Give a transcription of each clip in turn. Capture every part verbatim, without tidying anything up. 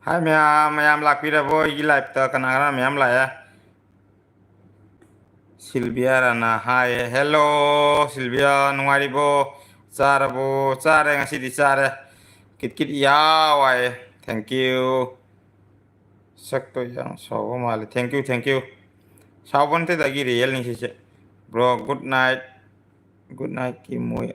ꯍꯥꯏ ꯃꯌꯥꯝ, ꯃꯌꯥꯝ ꯂꯥꯛꯄꯤꯔꯕꯣ? ꯑꯩꯒꯤ live ꯇ ꯀꯅꯥ ꯀꯅꯥ ꯃꯌꯥꯝ ꯂꯥꯛꯑꯦ? ꯁꯤꯜꯕꯤꯌꯥ ꯔꯥꯅꯥ ꯍꯥꯏ꯫ Hello, ꯁꯤꯜꯕꯤꯌꯥ, ꯅꯨꯡꯉꯥꯏꯔꯤꯕꯣ? ꯆꯥꯔꯕꯣ? ꯆꯥꯔꯦ, ꯉꯁꯤꯗꯤ ꯆꯥꯔꯦ꯫ ꯀꯤꯠ ꯀꯤꯠ ꯌꯥꯎ ꯍꯥꯏꯌꯦ꯫ Thank you꯫ ꯁꯛꯇꯣ ꯌꯥꯝ ꯁꯥꯎꯕ ꯃꯥꯜꯂꯦ꯫ Thank you, thank you꯫ ꯁꯥꯎꯕ ꯅꯠꯇꯦꯗ, ꯑꯩꯒꯤ real ꯅꯤ ꯁꯤꯁꯦ꯫ Bro, good night꯫ Good night ꯀꯤ ꯃꯣꯏ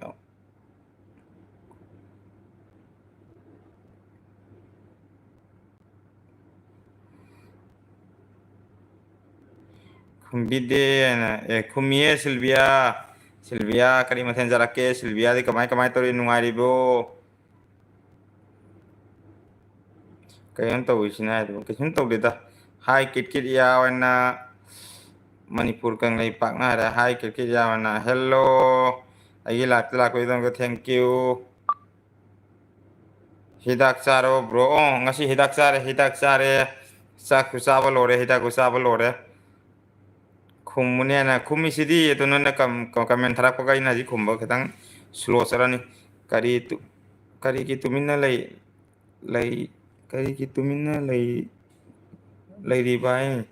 ꯈꯨꯝꯕꯤꯗꯦꯅ꯫ ꯑꯦ, ꯈꯨꯝꯃꯤꯌꯦ ꯁꯤꯜꯕꯤꯌꯥ꯫ ꯁꯤꯜꯕꯤꯌꯥ, ꯀꯔꯤ ꯃꯊꯦꯜ ꯆꯥꯔꯛꯀꯦ? ꯁꯤꯜꯕꯤꯌꯥꯗꯤ ꯀꯃꯥꯏ, ꯀꯃꯥꯏ ꯇꯧꯔꯤ? ꯅꯨꯡꯉꯥꯏꯔꯤꯕ꯭ꯔꯣ? ꯀꯩꯅꯣ ꯇꯧꯔꯤꯁꯤꯅ ꯍꯥꯏꯗꯨꯕꯨ? ꯀꯩꯁꯨꯝ ꯇꯧꯗꯦꯗ꯫ ꯍꯥꯏ ꯀꯤꯠ ꯀꯤꯠ ꯌꯥꯎ ꯍꯥꯏꯅ, ꯃꯅꯤꯄꯨꯔ ꯀꯪꯂꯩꯄꯥꯛꯅ ꯍꯥꯏꯔꯦ꯫ ꯍꯥꯏ ꯀꯤꯠ ꯀꯤꯠ ꯌꯥꯎ ꯍꯥꯏꯅ꯫ Hello꯫ ꯑꯩꯒꯤ live ꯇ ꯂꯥꯛꯄꯒꯤꯗꯃꯛꯇ thank you꯫ ꯍꯤꯗꯥꯛ ꯆꯥꯔꯕꯣ bro? ꯑꯣ, ꯉꯁꯤ ꯍꯤꯗꯥꯛ ꯆꯥꯔꯦ, ꯍꯤꯗꯥꯛ ꯆꯥꯔꯦ꯫ ꯆꯥꯛꯁꯨ ꯆꯥꯕ ꯂꯣꯏꯔꯦ, ꯍꯤꯗꯥꯛꯁꯨ ꯆꯥꯕ ꯂꯣꯏꯔꯦ꯫ ꯈꯨꯝꯃꯨꯅꯦꯅ ꯈꯨꯝꯃꯤꯁꯤꯗꯤ, ꯑꯗꯨ ꯅꯣꯏꯅ ꯀꯝ-, ꯀꯝ-, comment ꯊꯥꯔꯛꯄꯒ ꯑꯩꯅ ꯍꯧꯖꯤꯛ ꯈꯨꯝꯕ ꯈꯤꯇꯪ slow ꯆꯠꯂꯅꯤ꯫ ꯀꯔꯤ ꯇꯨ-, ꯀꯔꯤꯒꯤ ꯇꯨꯃꯤꯟꯅ ꯂꯩ, ꯂꯩ, ꯀꯔꯤꯒꯤ ꯇꯨꯃꯤꯟꯅ ꯂꯩ, ꯂꯩꯔꯤꯕ ꯍꯥꯏ?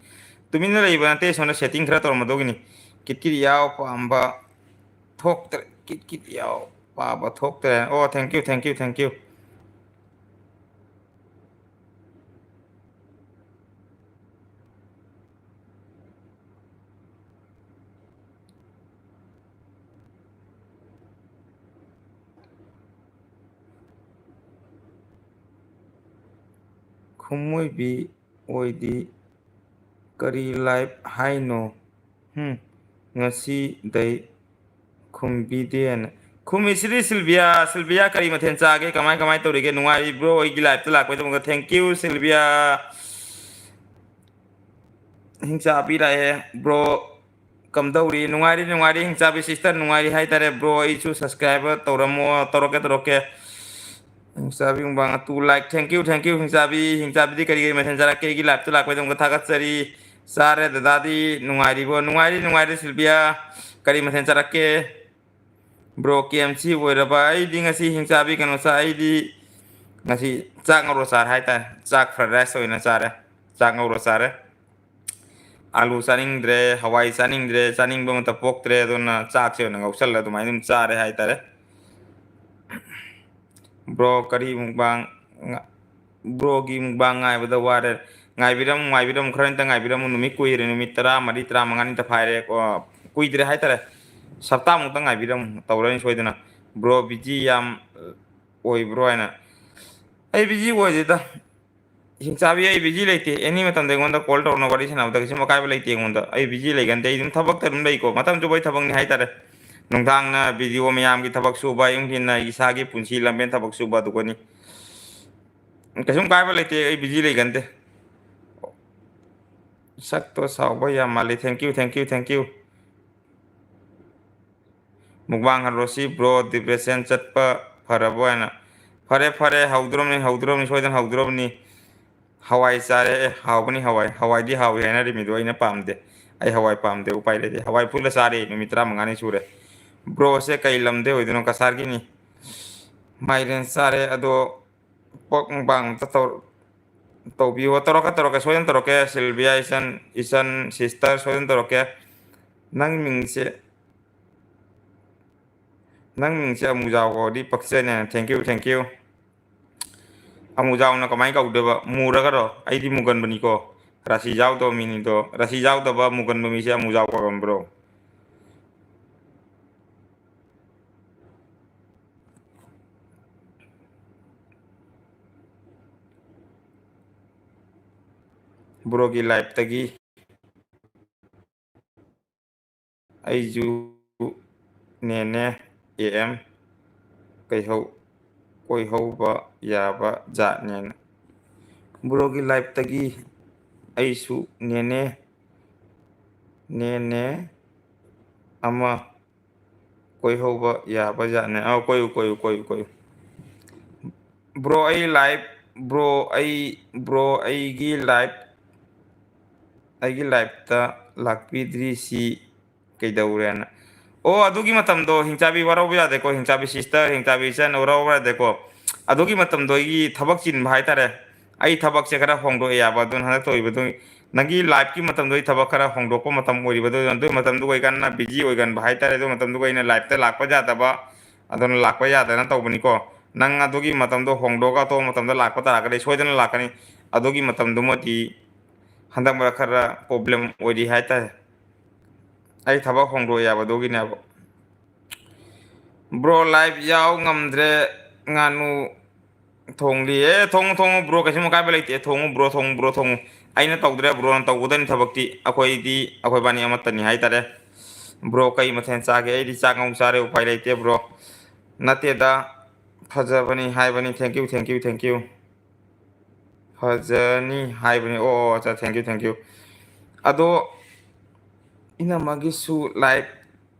ꯇꯨꯃꯤꯟꯅ ꯂꯩꯕ ꯅꯠꯇꯦ, ꯁꯣꯝꯗ setting ꯈꯔ ꯇꯧꯔꯝꯃꯗꯧꯒꯤꯅꯤ꯫ ꯀꯤꯠ ꯀꯤꯠ ꯌꯥꯎ ꯄꯥꯝꯕ ꯊꯣꯛꯇ꯭ꯔꯦ, ꯀꯤꯠ ꯀꯤꯠ ꯌꯥꯎ ꯄꯥꯝꯕ ꯊꯣꯛꯇ꯭ꯔꯦ꯫ ꯑꯣ, thank you, thank you, thank you꯫ ꯈꯨꯝꯃꯣꯏꯕꯤ ꯑꯣꯏꯗꯤ ꯀꯔꯤ live ꯍꯥꯏꯅꯣ? ꯍꯨꯝ, ꯉꯁꯤꯗꯩ ꯈꯨꯝꯕꯤꯗꯦꯅ꯫ ꯈꯨꯝꯃꯤꯁꯤꯗꯤ ꯁꯤꯜꯕꯤꯌꯥ꯫ ꯁꯤꯜꯕꯤꯌꯥ, ꯀꯔꯤ ꯃꯊꯦꯜ ꯆꯥꯒꯦ? ꯀꯃꯥꯏ, ꯀꯃꯥꯏ ꯇꯧꯔꯤꯒꯦ? ꯅꯨꯡꯉꯥꯏꯔꯤꯕ꯭ꯔꯣ? ꯑꯩꯒꯤ live ꯇ ꯂꯥꯛꯄꯒꯤꯗꯃꯛꯇ thank you, ꯁꯤꯜꯕꯤꯌꯥ꯫ ꯍꯤꯡꯆꯥꯕꯤ ꯂꯥꯛꯑꯦ꯫ Bro, ꯀꯝꯗꯧꯔꯤ? ꯅꯨꯡꯉꯥꯏꯔꯤ, ꯅꯨꯡꯉꯥꯏꯔꯤ꯫ ꯍꯤꯡꯆꯥꯕꯤ sister ꯅꯨꯡꯉꯥꯏꯔꯤ ꯍꯥꯏꯇꯥꯔꯦ꯫ Bro, ꯑꯩꯁꯨ subscribe ꯇꯧꯔꯝꯃꯣ꯫ ꯇꯧꯔꯛꯀꯦ, ꯇꯧꯔꯛꯀꯦ꯫ ꯍꯤꯡꯆꯥꯕꯤ ꯃꯨꯛꯕꯥꯡ ꯑꯇꯨ like꯫ Thank you, thank you, ꯍꯤꯡꯆꯥꯕꯤ꯫ ꯍꯤꯡꯆꯥꯕꯤ ꯀꯔꯤ ꯀꯔꯤ ꯃꯊꯦꯜ ꯆꯥꯔꯛꯀꯦ? ꯑꯩꯒꯤ live ꯇ ꯂꯥꯛꯄꯒꯤꯗꯃꯛꯇ ꯊꯥꯒꯠꯆꯔꯤ꯫ ꯆꯥꯔꯦ ꯗꯗꯥꯗꯤ꯫ ꯅꯨꯡꯉꯥꯏꯔꯤꯕꯣ? ꯅꯨꯡꯉꯥꯏꯔꯤ, ꯅꯨꯡꯉꯥꯏꯔꯤ ꯁꯤꯜꯕꯤꯌꯥ꯫ ꯀꯔꯤ ꯃꯊꯦꯜ ꯆꯥꯔꯛꯀꯦ? Bro, K M C ꯑꯣꯏꯔꯕ? ꯑꯩꯗꯤ ꯉꯁꯤ ꯍꯤꯡꯆꯥꯕꯤ ꯀꯩꯅꯣ ꯆꯥꯏ꯫ ꯑꯩꯗꯤ ꯉꯁꯤ ꯆꯥꯛ ꯉꯧꯔ ꯆꯥꯔꯦ ꯍꯥꯏꯇꯥꯔꯦ꯫ ꯆꯥꯛ fried rice ꯑꯣꯏꯅ ꯆꯥꯔꯦ꯫ ꯆꯥꯛ ꯉꯧꯔ ꯆꯥꯔꯦ꯫ ꯑꯥꯂꯨ ꯆꯥꯅꯤꯡꯗ꯭ꯔꯦ, ꯍꯋꯥꯏ ꯆꯥꯅꯤꯡꯗ꯭ꯔꯦ, ꯆꯥꯅꯤꯡꯕ ꯑꯃꯠꯇ ꯄꯣꯛꯇ꯭ꯔꯦ꯫ ꯑꯗꯨꯅ ꯆꯥꯛꯁꯦ ꯑꯣꯏꯅ ꯉꯧꯁꯜꯂ ꯑꯗꯨꯃꯥꯏꯅ ꯑꯗꯨꯝ ꯆꯥꯔꯦ ꯍꯥꯏꯇꯥꯔꯦ꯫ Bro, ꯀꯔꯤ mukbang? Bro-ꯒꯤ mukbang ꯉꯥꯏꯕꯗ ꯋꯥꯔꯦ꯫ ꯉꯥꯏꯕꯤꯔꯝꯃꯨ, ꯉꯥꯏꯕꯤꯔꯝꯃꯨ, ꯈꯔ ꯅꯤꯇ ꯉꯥꯏꯕꯤꯔꯝꯃꯨ꯫ ꯅꯨꯃꯤꯠ ꯀꯨꯏꯔꯦ, ꯅꯨꯃꯤꯠ ꯇꯔꯥꯃꯔꯤ, ꯇꯔꯥꯃꯉꯥꯅꯤꯇ ꯐꯥꯏꯔꯦ꯫ ꯀꯣ, ꯀꯨꯏꯗ꯭ꯔꯦ ꯍꯥꯏꯇꯥꯔꯦ꯫ ꯍꯞꯇꯥꯃꯨꯛꯇ ꯉꯥꯏꯕꯤꯔꯝꯃꯨ, ꯇꯧꯔꯅꯤ ꯁꯣꯏꯗꯅ꯫ Bro, busy ꯌꯥꯝ ꯑꯣꯏꯕ꯭ꯔꯣ ꯍꯥꯏꯅ꯫ ꯑꯩ busy ꯑꯣꯏꯗꯦꯗ꯫ ꯍꯤꯡꯆꯥꯕꯤ, ꯑꯩ busy ꯂꯩꯇꯦ꯫ Any ꯃꯇꯝꯗ ꯑꯩꯉꯣꯟꯗ call ꯇꯧꯔꯛꯅꯕ, ꯋꯥꯔꯤ ꯁꯥꯟꯅꯕꯗ ꯀꯩꯁꯨꯝ ꯑꯀꯥꯏꯕ ꯂꯩꯇꯦ ꯑꯩꯉꯣꯟꯗ꯫ ꯑꯩ busy ꯂꯩꯒꯟꯗꯦ꯫ ꯑꯩ ꯑꯗꯨꯝ ꯊꯕꯛꯇ ꯑꯗꯨꯝ ꯂꯩꯀꯣ꯫ ꯃꯇꯝ ꯆꯨꯞꯄ ꯑꯩ ꯊꯕꯛꯅꯤ ꯍꯥꯏꯇꯥꯔꯦ꯫ ꯅꯨꯡꯗꯥꯡꯅ video ꯃꯌꯥꯝꯒꯤ ꯊꯕꯛ ꯁꯨꯕ, ꯑꯌꯨꯛ ꯅꯨꯡꯊꯤꯟꯅ ꯏꯁꯥꯒꯤ ꯄꯨꯟꯁꯤ ꯂꯝꯕꯦꯟ ꯊꯕꯛ ꯁꯨꯕ ꯑꯗꯨꯒꯅꯤ꯫ ꯀꯩꯁꯨꯝ ꯀꯥꯏꯕ ꯂꯩꯇꯦ, ꯑꯩ busy ꯂꯩꯒꯟꯗꯦ꯫ ꯁꯛꯇꯣ ꯁꯥꯎꯕ ꯌꯥꯝ ꯃꯥꯜꯂꯤ꯫ Thank you, thank you, thank you꯫ Mukbang ꯍꯜꯂꯣꯁꯤ bro, depression ꯆꯠꯄ ꯐꯔꯕꯣ ꯍꯥꯏꯅ꯫ ꯐꯔꯦ, ꯐꯔꯦ, ꯍꯧꯗ꯭ꯔꯣꯕꯅꯤ, ꯍꯧꯗ꯭ꯔꯣꯕꯅꯤ, ꯁꯣꯏꯗꯅ ꯍꯧꯗ꯭ꯔꯣꯕꯅꯤ꯫ ꯍꯋꯥꯏ ꯆꯥꯔꯦ꯫ ꯑꯦ, ꯍꯥꯎꯕꯅꯤ ꯍꯋꯥꯏ꯫ ꯍꯋꯥꯏꯗꯤ ꯍꯥꯎꯏ ꯍꯥꯏꯅꯔꯤꯃꯤꯗꯣ ꯑꯩꯅ ꯄꯥꯝꯗꯦ꯫ ꯑꯩ ꯍꯋꯥꯏ ꯄꯥꯝꯗꯦ, ꯎꯄꯥꯏ ꯂꯩꯇꯦ꯫ ꯍꯋꯥꯏ ꯐꯨꯜꯂ ꯆꯥꯔꯦ, ꯅꯨꯃꯤꯠ ꯇꯔꯥꯃꯉꯥꯅꯤ ꯁꯨꯔꯦ꯫ Broꯁꯦ ꯀꯩ ꯂꯝꯗꯩ ꯑꯣꯏꯗꯣꯏꯅꯣ? ꯀꯁꯥꯔꯒꯤꯅꯤ꯫ ꯃꯥꯏꯔꯦꯟ ꯆꯥꯔꯦ, ꯑꯗꯣ pork mukbang ꯑꯝꯇ ꯇꯧ-, ꯇꯧꯕꯤꯌꯣ꯫ ꯇꯧꯔꯛꯀꯦ, ꯇꯧꯔꯛꯀꯦ, ꯁꯣꯏꯗꯅ ꯇꯧꯔꯛꯀꯦ꯫ ꯁꯤꯜꯚꯤꯌꯥ, ꯏꯆꯟ, ꯏꯆꯟ, sister, ꯁꯣꯏꯗꯅ ꯇꯧꯔꯛꯀꯦ꯫ ꯅꯪ ꯃꯤꯡꯁꯦ, ꯅꯪ ꯃꯤꯡꯁꯦ ꯑꯃꯨꯖꯥꯎ ꯀꯧꯔꯗꯤ ꯄꯛꯆꯅꯤ꯫ Thank you, thank you꯫ ꯑꯃꯨꯖꯥꯎꯅ ꯀꯃꯥꯏꯅ ꯀꯧꯗꯣꯏꯕ? ꯃꯨꯔꯒꯔꯣ? ꯑꯩꯗꯤ ꯃꯨꯒꯟꯕꯅꯤꯀꯣ꯫ ꯔꯥꯁꯤ ꯌꯥꯎꯗꯕ ꯃꯤꯅꯤꯗꯣ꯫ ꯔꯥꯁꯤ ꯌꯥꯎꯗꯕ ꯃꯨꯒꯟꯕ ꯃꯤꯁꯦ ꯑꯃꯨꯖꯥꯎ ꯀꯧꯔꯝꯕ꯭ꯔꯣ? Broꯒꯤ liveꯇꯒꯤ ꯑꯩꯁꯨ ꯅꯦꯅꯦ A M ꯀꯩꯍꯧ-, ꯀꯣꯏꯍꯧꯕ ꯌꯥꯕ ꯖꯥꯠꯅꯦꯅ꯫ Broꯒꯤ liveꯇꯒꯤ ꯑꯩꯁꯨ ꯅꯦꯅꯦ, ꯅꯦꯅꯦ ꯑꯃ ꯀꯣꯏꯍꯧꯕ ꯌꯥꯕ ꯖꯥꯠꯅꯦ꯫ ꯑꯧ, ꯀꯣꯏꯌꯨ, ꯀꯣꯏꯌꯨ, ꯀꯣꯏꯌꯨ, ꯀꯣꯏꯌꯨ꯫ Bro, ꯑꯩ live, bro, ꯑꯩ, bro, ꯑꯩꯒꯤ live, ꯑꯩꯒꯤ liveꯇ ꯂꯥꯛꯄꯤꯗ꯭ꯔꯤꯁꯤ ꯀꯩꯗꯧꯔꯦꯅ꯫ ꯑꯣ, ꯑꯗꯨꯒꯤ ꯃꯇꯝꯗꯣ ꯍꯤꯡꯆꯥꯕꯤ ꯋꯥꯔꯧꯕ ꯌꯥꯗꯦꯀꯣ, ꯍꯤꯡꯆꯥꯕꯤ sister, ꯍꯤꯡꯆꯥꯕꯤ ꯏꯆꯟ ꯋꯥꯔꯧꯕ ꯌꯥꯗꯦꯀꯣ꯫ ꯑꯗꯨꯒꯤ ꯃꯇꯝꯗꯣ ꯑꯩꯒꯤ ꯊꯕꯛ ꯆꯤꯟꯕ ꯍꯥꯏꯇꯥꯔꯦ꯫ ꯑꯩ ꯊꯕꯛꯁꯦ ꯈꯔ ꯍꯣꯡꯗꯣꯛꯑꯦ ꯌꯥꯕ, ꯑꯗꯨꯅ ꯍꯟꯗꯛ ꯇꯧꯔꯤꯕꯗꯨ ꯅꯪꯒꯤ liveꯀꯤ ꯃꯇꯝꯗꯣ ꯑꯩ ꯊꯕꯛ ꯈꯔ ꯍꯣꯡꯗꯣꯛꯄ ꯃꯇꯝ ꯑꯣꯏꯔꯤꯕꯗꯨ, ꯑꯗꯨꯒꯤ ꯃꯇꯝꯗꯨꯒ ꯑꯩ ꯀꯟꯅ busy ꯑꯣꯏꯒꯟꯕ ꯍꯥꯏꯇꯥꯔꯦ꯫ ꯑꯗꯨ ꯃꯇꯝꯗꯨꯒ ꯑꯩꯅ liveꯇ ꯂꯥꯛꯄ ꯌꯥꯗꯕ, ꯑꯗꯨꯅ ꯂꯥꯛꯄ ꯌꯥꯗꯅ ꯇꯧꯕꯅꯤꯀꯣ꯫ ꯅꯪ ꯑꯗꯨꯒꯤ ꯃꯇꯝꯗꯣ ꯍꯣꯡꯗꯣꯛꯑꯒ ꯑꯇꯣꯞꯄ ꯃꯇꯝꯗ ꯂꯥꯛꯄ ꯇꯥꯔꯒꯗꯤ ꯁꯣꯏꯗꯅ ꯂꯥꯛꯀꯅꯤ꯫ ꯑꯗꯨꯒꯤ ꯃꯇꯝꯗꯨꯃꯗꯤ ꯍꯟꯗꯛ ꯃꯔꯛ ꯈꯔ problem ꯑꯣꯏꯔꯤ ꯍꯥꯏꯇꯥꯔꯦ꯫ ꯑꯩ ꯊꯕꯛ ꯍꯣꯡꯗꯣꯛꯑꯦ ꯍꯥꯏꯕ ꯑꯗꯨꯒꯤꯅꯦꯕ꯫ Bro, live ꯌꯥꯎ ꯉꯝꯗ꯭ꯔꯦ, ꯉꯥꯅꯨ ꯊꯣꯡꯂꯤ꯫ ꯑꯦ, ꯊꯣꯡꯉꯨ, ꯊꯣꯡꯉꯨ, bro, ꯀꯩꯁꯨꯝ ꯑꯀꯥꯏꯕ ꯂꯩꯇꯦ꯫ ꯊꯣꯡꯉꯨ, bro, ꯊꯣꯡꯉꯨ, bro, ꯊꯣꯡꯉꯨ꯫ ꯑꯩꯅ ꯇꯧꯗ꯭ꯔꯦ, broꯅ ꯇꯧꯒꯗꯕꯅꯤ ꯊꯕꯛꯇꯤ꯫ ꯑꯩꯈꯣꯏꯗꯤ, ꯑꯩꯈꯣꯏꯕꯥꯅꯤ ꯑꯃꯠꯇꯅꯤ ꯍꯥꯏꯇꯥꯔꯦ꯫ Bro, ꯀꯩ ꯃꯊꯦꯜ ꯆꯥꯒꯦ? ꯑꯩꯗꯤ ꯆꯥꯛ ꯉꯧ ꯆꯥꯔꯦ, ꯎꯄꯥꯏ ꯂꯩꯇꯦ, bro꯫ ꯅꯠꯇꯦꯗ, ꯐꯖꯕꯅꯤ ꯍꯥꯏꯕꯅꯤ꯫ Thank you, thank you, thank you꯫ ꯐꯖꯅꯤ ꯍꯥꯏꯕꯅꯤ꯫ ꯑꯣ, ꯑꯣ, ꯑꯠꯆꯥ, thank you, thank you꯫ ꯑꯗꯣ ꯏꯅꯝꯃꯒꯤꯁꯨ live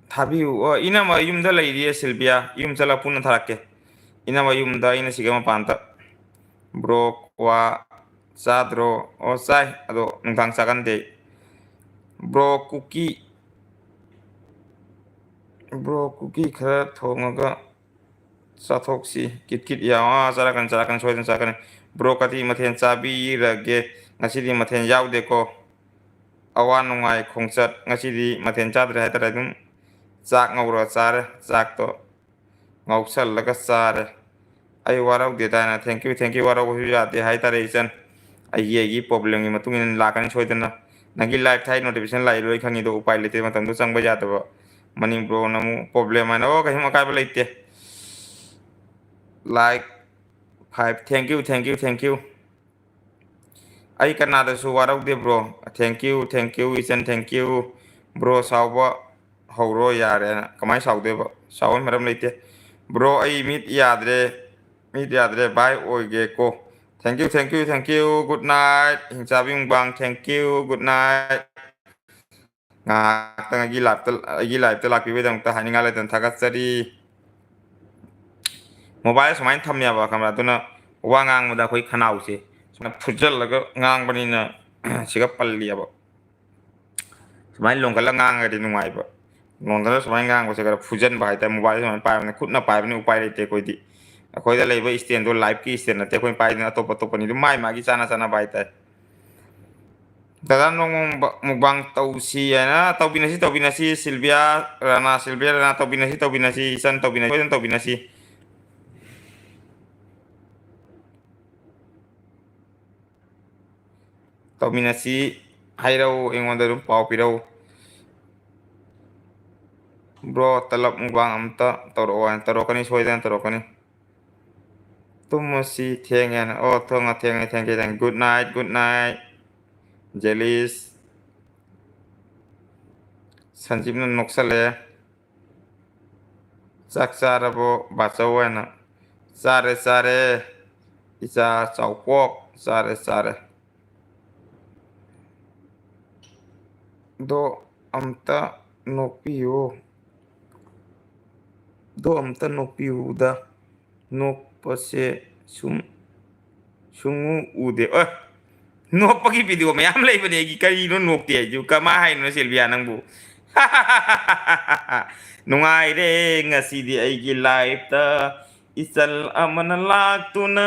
ꯊꯥꯕꯤꯌꯨ꯫ ꯑꯣ, ꯏꯅꯝꯃ ꯌꯨꯝꯗ ꯂꯩꯔꯤꯌꯦ, ꯁꯤꯜꯕꯤꯌꯥ꯫ ꯌꯨꯝ ꯆꯠꯂ ꯄꯨꯟꯅ ꯊꯥꯔꯛꯀꯦ꯫ ꯏꯅꯝꯃ ꯌꯨꯝꯗ, ꯑꯩꯅ ꯁꯤꯒ ꯃꯄꯥꯟꯗ꯫ Bro, ꯀ꯭ꯋꯥ ꯆꯥꯗ꯭ꯔꯣ? ꯑꯣ, ꯆꯥꯏ, ꯑꯗꯣ ꯅꯨꯡꯗꯥꯡ ꯆꯥꯒꯟꯗꯦ꯫ Bro, ꯀꯨꯀꯤ, bro, ꯀꯨꯀꯤ ꯈꯔ ꯊꯣꯡꯉꯒ ꯆꯥꯊꯣꯛꯁꯤ꯫ ꯀꯤꯠ ꯀꯤꯠ ꯌꯥꯎ꯫ ꯑꯥ, ꯆꯥꯔꯛꯀꯅꯤ, ꯆꯥꯔꯛꯀꯅꯤ, ꯁꯣꯏꯗꯅ ꯆꯥꯔꯛꯀꯅꯤ꯫ Bro, ꯀꯔꯤ ꯃꯊꯦꯜ ꯆꯥꯕꯤꯔꯒꯦ? ꯉꯁꯤꯗꯤ ꯃꯊꯦꯜ ꯌꯥꯎꯗꯦꯀꯣ꯫ ꯑꯋꯥ ꯅꯨꯡꯉꯥꯏ ꯈꯣꯡꯆꯠ꯫ ꯉꯁꯤꯗꯤ ꯃꯊꯦꯜ ꯆꯥꯗ꯭ꯔꯦ ꯍꯥꯏꯇꯥꯔꯦ, ꯑꯗꯨꯝ ꯆꯥꯛ ꯉꯧꯔ ꯆꯥꯔꯦ꯫ ꯆꯥꯛꯇꯣ ꯉꯧꯁꯜꯂꯒ ꯆꯥꯔꯦ꯫ ꯑꯩ ꯋꯥꯔꯧꯗꯦꯗ ꯍꯥꯏꯅ, thank you, thank you, ꯋꯥꯔꯧꯕꯁꯨ ꯌꯥꯗꯦ ꯍꯥꯏꯇꯥꯔꯦ ꯏꯆꯟ꯫ ꯑꯩꯒꯤ, ꯑꯩꯒꯤ problemꯒꯤ ꯃꯇꯨꯡ ꯏꯟꯅ ꯂꯥꯛꯀꯅꯤ ꯁꯣꯏꯗꯅ꯫ ꯅꯪꯒꯤ live ꯊꯥꯏ notification ꯂꯥꯛꯏ ꯂꯣꯏ ꯈꯪꯉꯤ, ꯑꯗꯣ ꯎꯄꯥꯏ ꯂꯩꯇꯦ, ꯃꯇꯝꯗꯣ ꯆꯪꯕ ꯌꯥꯗꯕ꯫ ꯃꯅꯤꯄꯨꯔꯅ ꯑꯃꯨꯛ problem ꯍꯥꯏꯅ, ꯑꯣ, ꯀꯩꯁꯨꯝ ꯑꯀꯥꯏꯕ ꯂꯩꯇꯦ꯫ Like five, thank you, thank you, thank you꯫ ꯑꯩ ꯀꯅꯥꯗꯁꯨ ꯋꯥꯔꯧꯗꯦ bro꯫ Thank you, thank you, ꯏꯆꯟ, thank you꯫ Bro, ꯁꯥꯎꯕ ꯍꯧꯔꯣ ꯌꯥꯔꯦꯅ꯫ ꯀꯃꯥꯏꯅ ꯁꯥꯎꯗꯣꯏꯕ? ꯁꯥꯎꯕꯩ ꯃꯔꯝ ꯂꯩꯇꯦ꯫ Bro, ꯑꯩ ꯃꯤꯠ ꯌꯥꯗ꯭ꯔꯦ, ꯃꯤꯠ ꯌꯥꯗ꯭ꯔꯦ, bye ꯑꯣꯏꯒꯦꯀꯣ꯫ Thank you, thank you, thank you, good night꯫ ꯍꯤꯡꯆꯥꯕꯤ ꯃꯨꯛꯕꯥꯡ, thank you, good night꯫ ꯉꯥꯏꯍꯥꯛꯇꯪ ꯑꯩꯒꯤ liveꯇ, ꯑꯩꯒꯤ liveꯇ ꯂꯥꯛꯄꯤꯕꯒꯤꯗꯃꯛꯇ ꯍꯥꯏꯅꯤꯡꯉꯥꯏ ꯂꯩꯇꯅ ꯊꯥꯒꯠꯆꯔꯤ꯫ Mobile ꯁꯨꯃꯥꯏꯅ ꯊꯝꯃꯦꯕ, ꯈꯪꯕ꯭ꯔꯥ? ꯑꯗꯨꯅ ꯋꯥ ꯉꯥꯡꯕꯗ ꯑꯩꯈꯣꯏ ꯈꯅꯥꯎꯁꯦ ꯁꯨꯃꯥꯏꯅ ꯐꯨꯠꯆꯜꯂꯒ ꯉꯥꯡꯕꯅꯤꯅ ꯁꯤꯒ ꯄꯜꯂꯤꯑꯕ꯫ ꯁꯨꯃꯥꯏꯅ ꯂꯣꯡꯈꯠꯂꯒ ꯉꯥꯡꯉꯒꯗꯤ ꯅꯨꯡꯉꯥꯏꯕ꯫ ꯅꯣꯟꯗꯅ ꯁꯨꯃꯥꯏꯅ ꯉꯥꯡꯕꯁꯦ ꯈꯔ ꯐꯨꯖꯟꯕ ꯍꯥꯏꯇꯥꯔꯦ꯫ ꯃꯣꯕꯥꯏꯜꯁꯦ ꯁꯨꯃꯥꯏꯅ ꯄꯥꯏꯕꯅꯤꯅ, ꯈꯨꯠꯅ ꯄꯥꯏꯕꯅꯤꯅ ꯎꯄꯥꯏ ꯂꯩꯇꯦ ꯑꯩꯈꯣꯏꯗꯤ꯫ ꯑꯩꯈꯣꯏꯗ ꯂꯩꯕ ꯏꯁꯇꯦꯟꯗꯣ ꯂꯥꯏꯐꯀꯤ ꯏꯁꯇꯦꯟ ꯅꯠꯇꯦ ꯑꯩꯈꯣꯏꯅ ꯄꯥꯏꯗꯅ, ꯑꯇꯣꯞ ꯑꯇꯣꯞꯄꯅꯤ꯫ ꯑꯗꯨꯝ ꯃꯥꯏ ꯃꯥꯒꯤ ꯆꯥꯅ ꯆꯥꯅꯕ ꯍꯥꯏꯇꯥꯔꯦ꯫ ꯗꯗꯥ, ꯅꯣꯡꯃ ꯃꯨꯛꯕꯥꯡ ꯇꯧꯁꯤ ꯍꯥꯏꯅ꯫ ꯇꯧꯕꯤꯅꯁꯤ, ꯇꯧꯕꯤꯅꯁꯤ, ꯁꯤꯜꯕꯤꯌꯥ ꯔꯥꯅꯥ, ꯁꯤꯜꯕꯤꯌꯥ ꯔꯥꯅꯥ, ꯇꯧꯕꯤꯅꯁꯤ, ꯇꯧꯕꯤꯅꯁꯤ, ꯏꯆꯟ, ꯇꯧꯕꯤꯅꯁꯤ, ꯁꯣꯏꯗꯅ ꯇꯧꯕꯤꯅꯁꯤ꯫ ꯇꯧꯃꯤꯟꯅꯁꯤ꯫ ꯍꯥꯏꯔꯛꯎ, ꯑꯩꯉꯣꯟꯗ ꯑꯗꯨꯝ ꯄꯥꯎ ꯄꯤꯔꯛꯎ꯫ ꯕ꯭ꯔꯣ, ꯇꯂꯞ ꯃꯨꯛꯕꯥꯡ ꯑꯝꯇ ꯇꯧꯔꯛꯑꯣ ꯍꯥꯏꯅ꯫ ꯇꯧꯔꯛꯀꯅꯤ, ꯁꯣꯏꯗꯅ ꯇꯧꯔꯛꯀꯅꯤ꯫ ꯇꯨꯝꯃꯁꯤ, ꯊꯦꯡꯉꯦꯅ꯫ ꯑꯣ, ꯊꯣꯡꯉ ꯊꯦꯡꯉꯦ, ꯊꯦꯡꯀꯦ, ꯊꯦꯡꯀꯦ꯫ Good night, good night, ꯖꯦꯂꯤꯁ꯫ ꯁꯟꯖꯤꯞꯅ ꯅꯣꯛꯁꯜꯂꯛꯑꯦ꯫ ꯆꯥꯛ ꯆꯥꯔꯕꯣ ꯕꯥꯆꯧ ꯍꯥꯏꯅ꯫ ꯆꯥꯔꯦ, ꯆꯥꯔꯦ, ꯏꯆꯥ ꯆꯥꯎꯄꯣꯛ, ꯆꯥꯔꯦ, ꯆꯥꯔꯦ꯫ ꯑꯗꯣ ꯑꯝꯇ ꯅꯣꯛꯄꯤꯌꯨ꯫ ꯑꯗꯣ ꯑꯝꯇ ꯅꯣꯛꯄꯤꯌꯨꯗ꯫ ꯅꯣꯛꯄꯁꯦ ꯁꯨꯝ, ꯁꯨꯡꯎ ꯎꯗꯦ꯫ ꯑꯦ! ꯅꯣꯛꯄꯒꯤ ꯚꯤꯗꯤꯑꯣ ꯃꯌꯥꯝ ꯂꯩꯕꯅꯦ ꯑꯩꯒꯤ꯫ ꯀꯔꯤꯅꯣ ꯅꯣꯛꯇꯦ ꯍꯥꯏꯁꯤꯕꯨ? ꯀꯃꯥꯏ ꯍꯥꯏꯅꯣ ꯁꯤꯜꯕꯤꯌꯥ ꯅꯪꯕꯨ? ꯅꯨꯡꯉꯥꯏꯔꯦ ꯉꯁꯤꯗꯤ ꯑꯩꯒꯤ ꯂꯥꯏꯐꯇ꯫ ꯏꯆꯜ ꯑꯃꯅ ꯂꯥꯛꯇꯨꯅ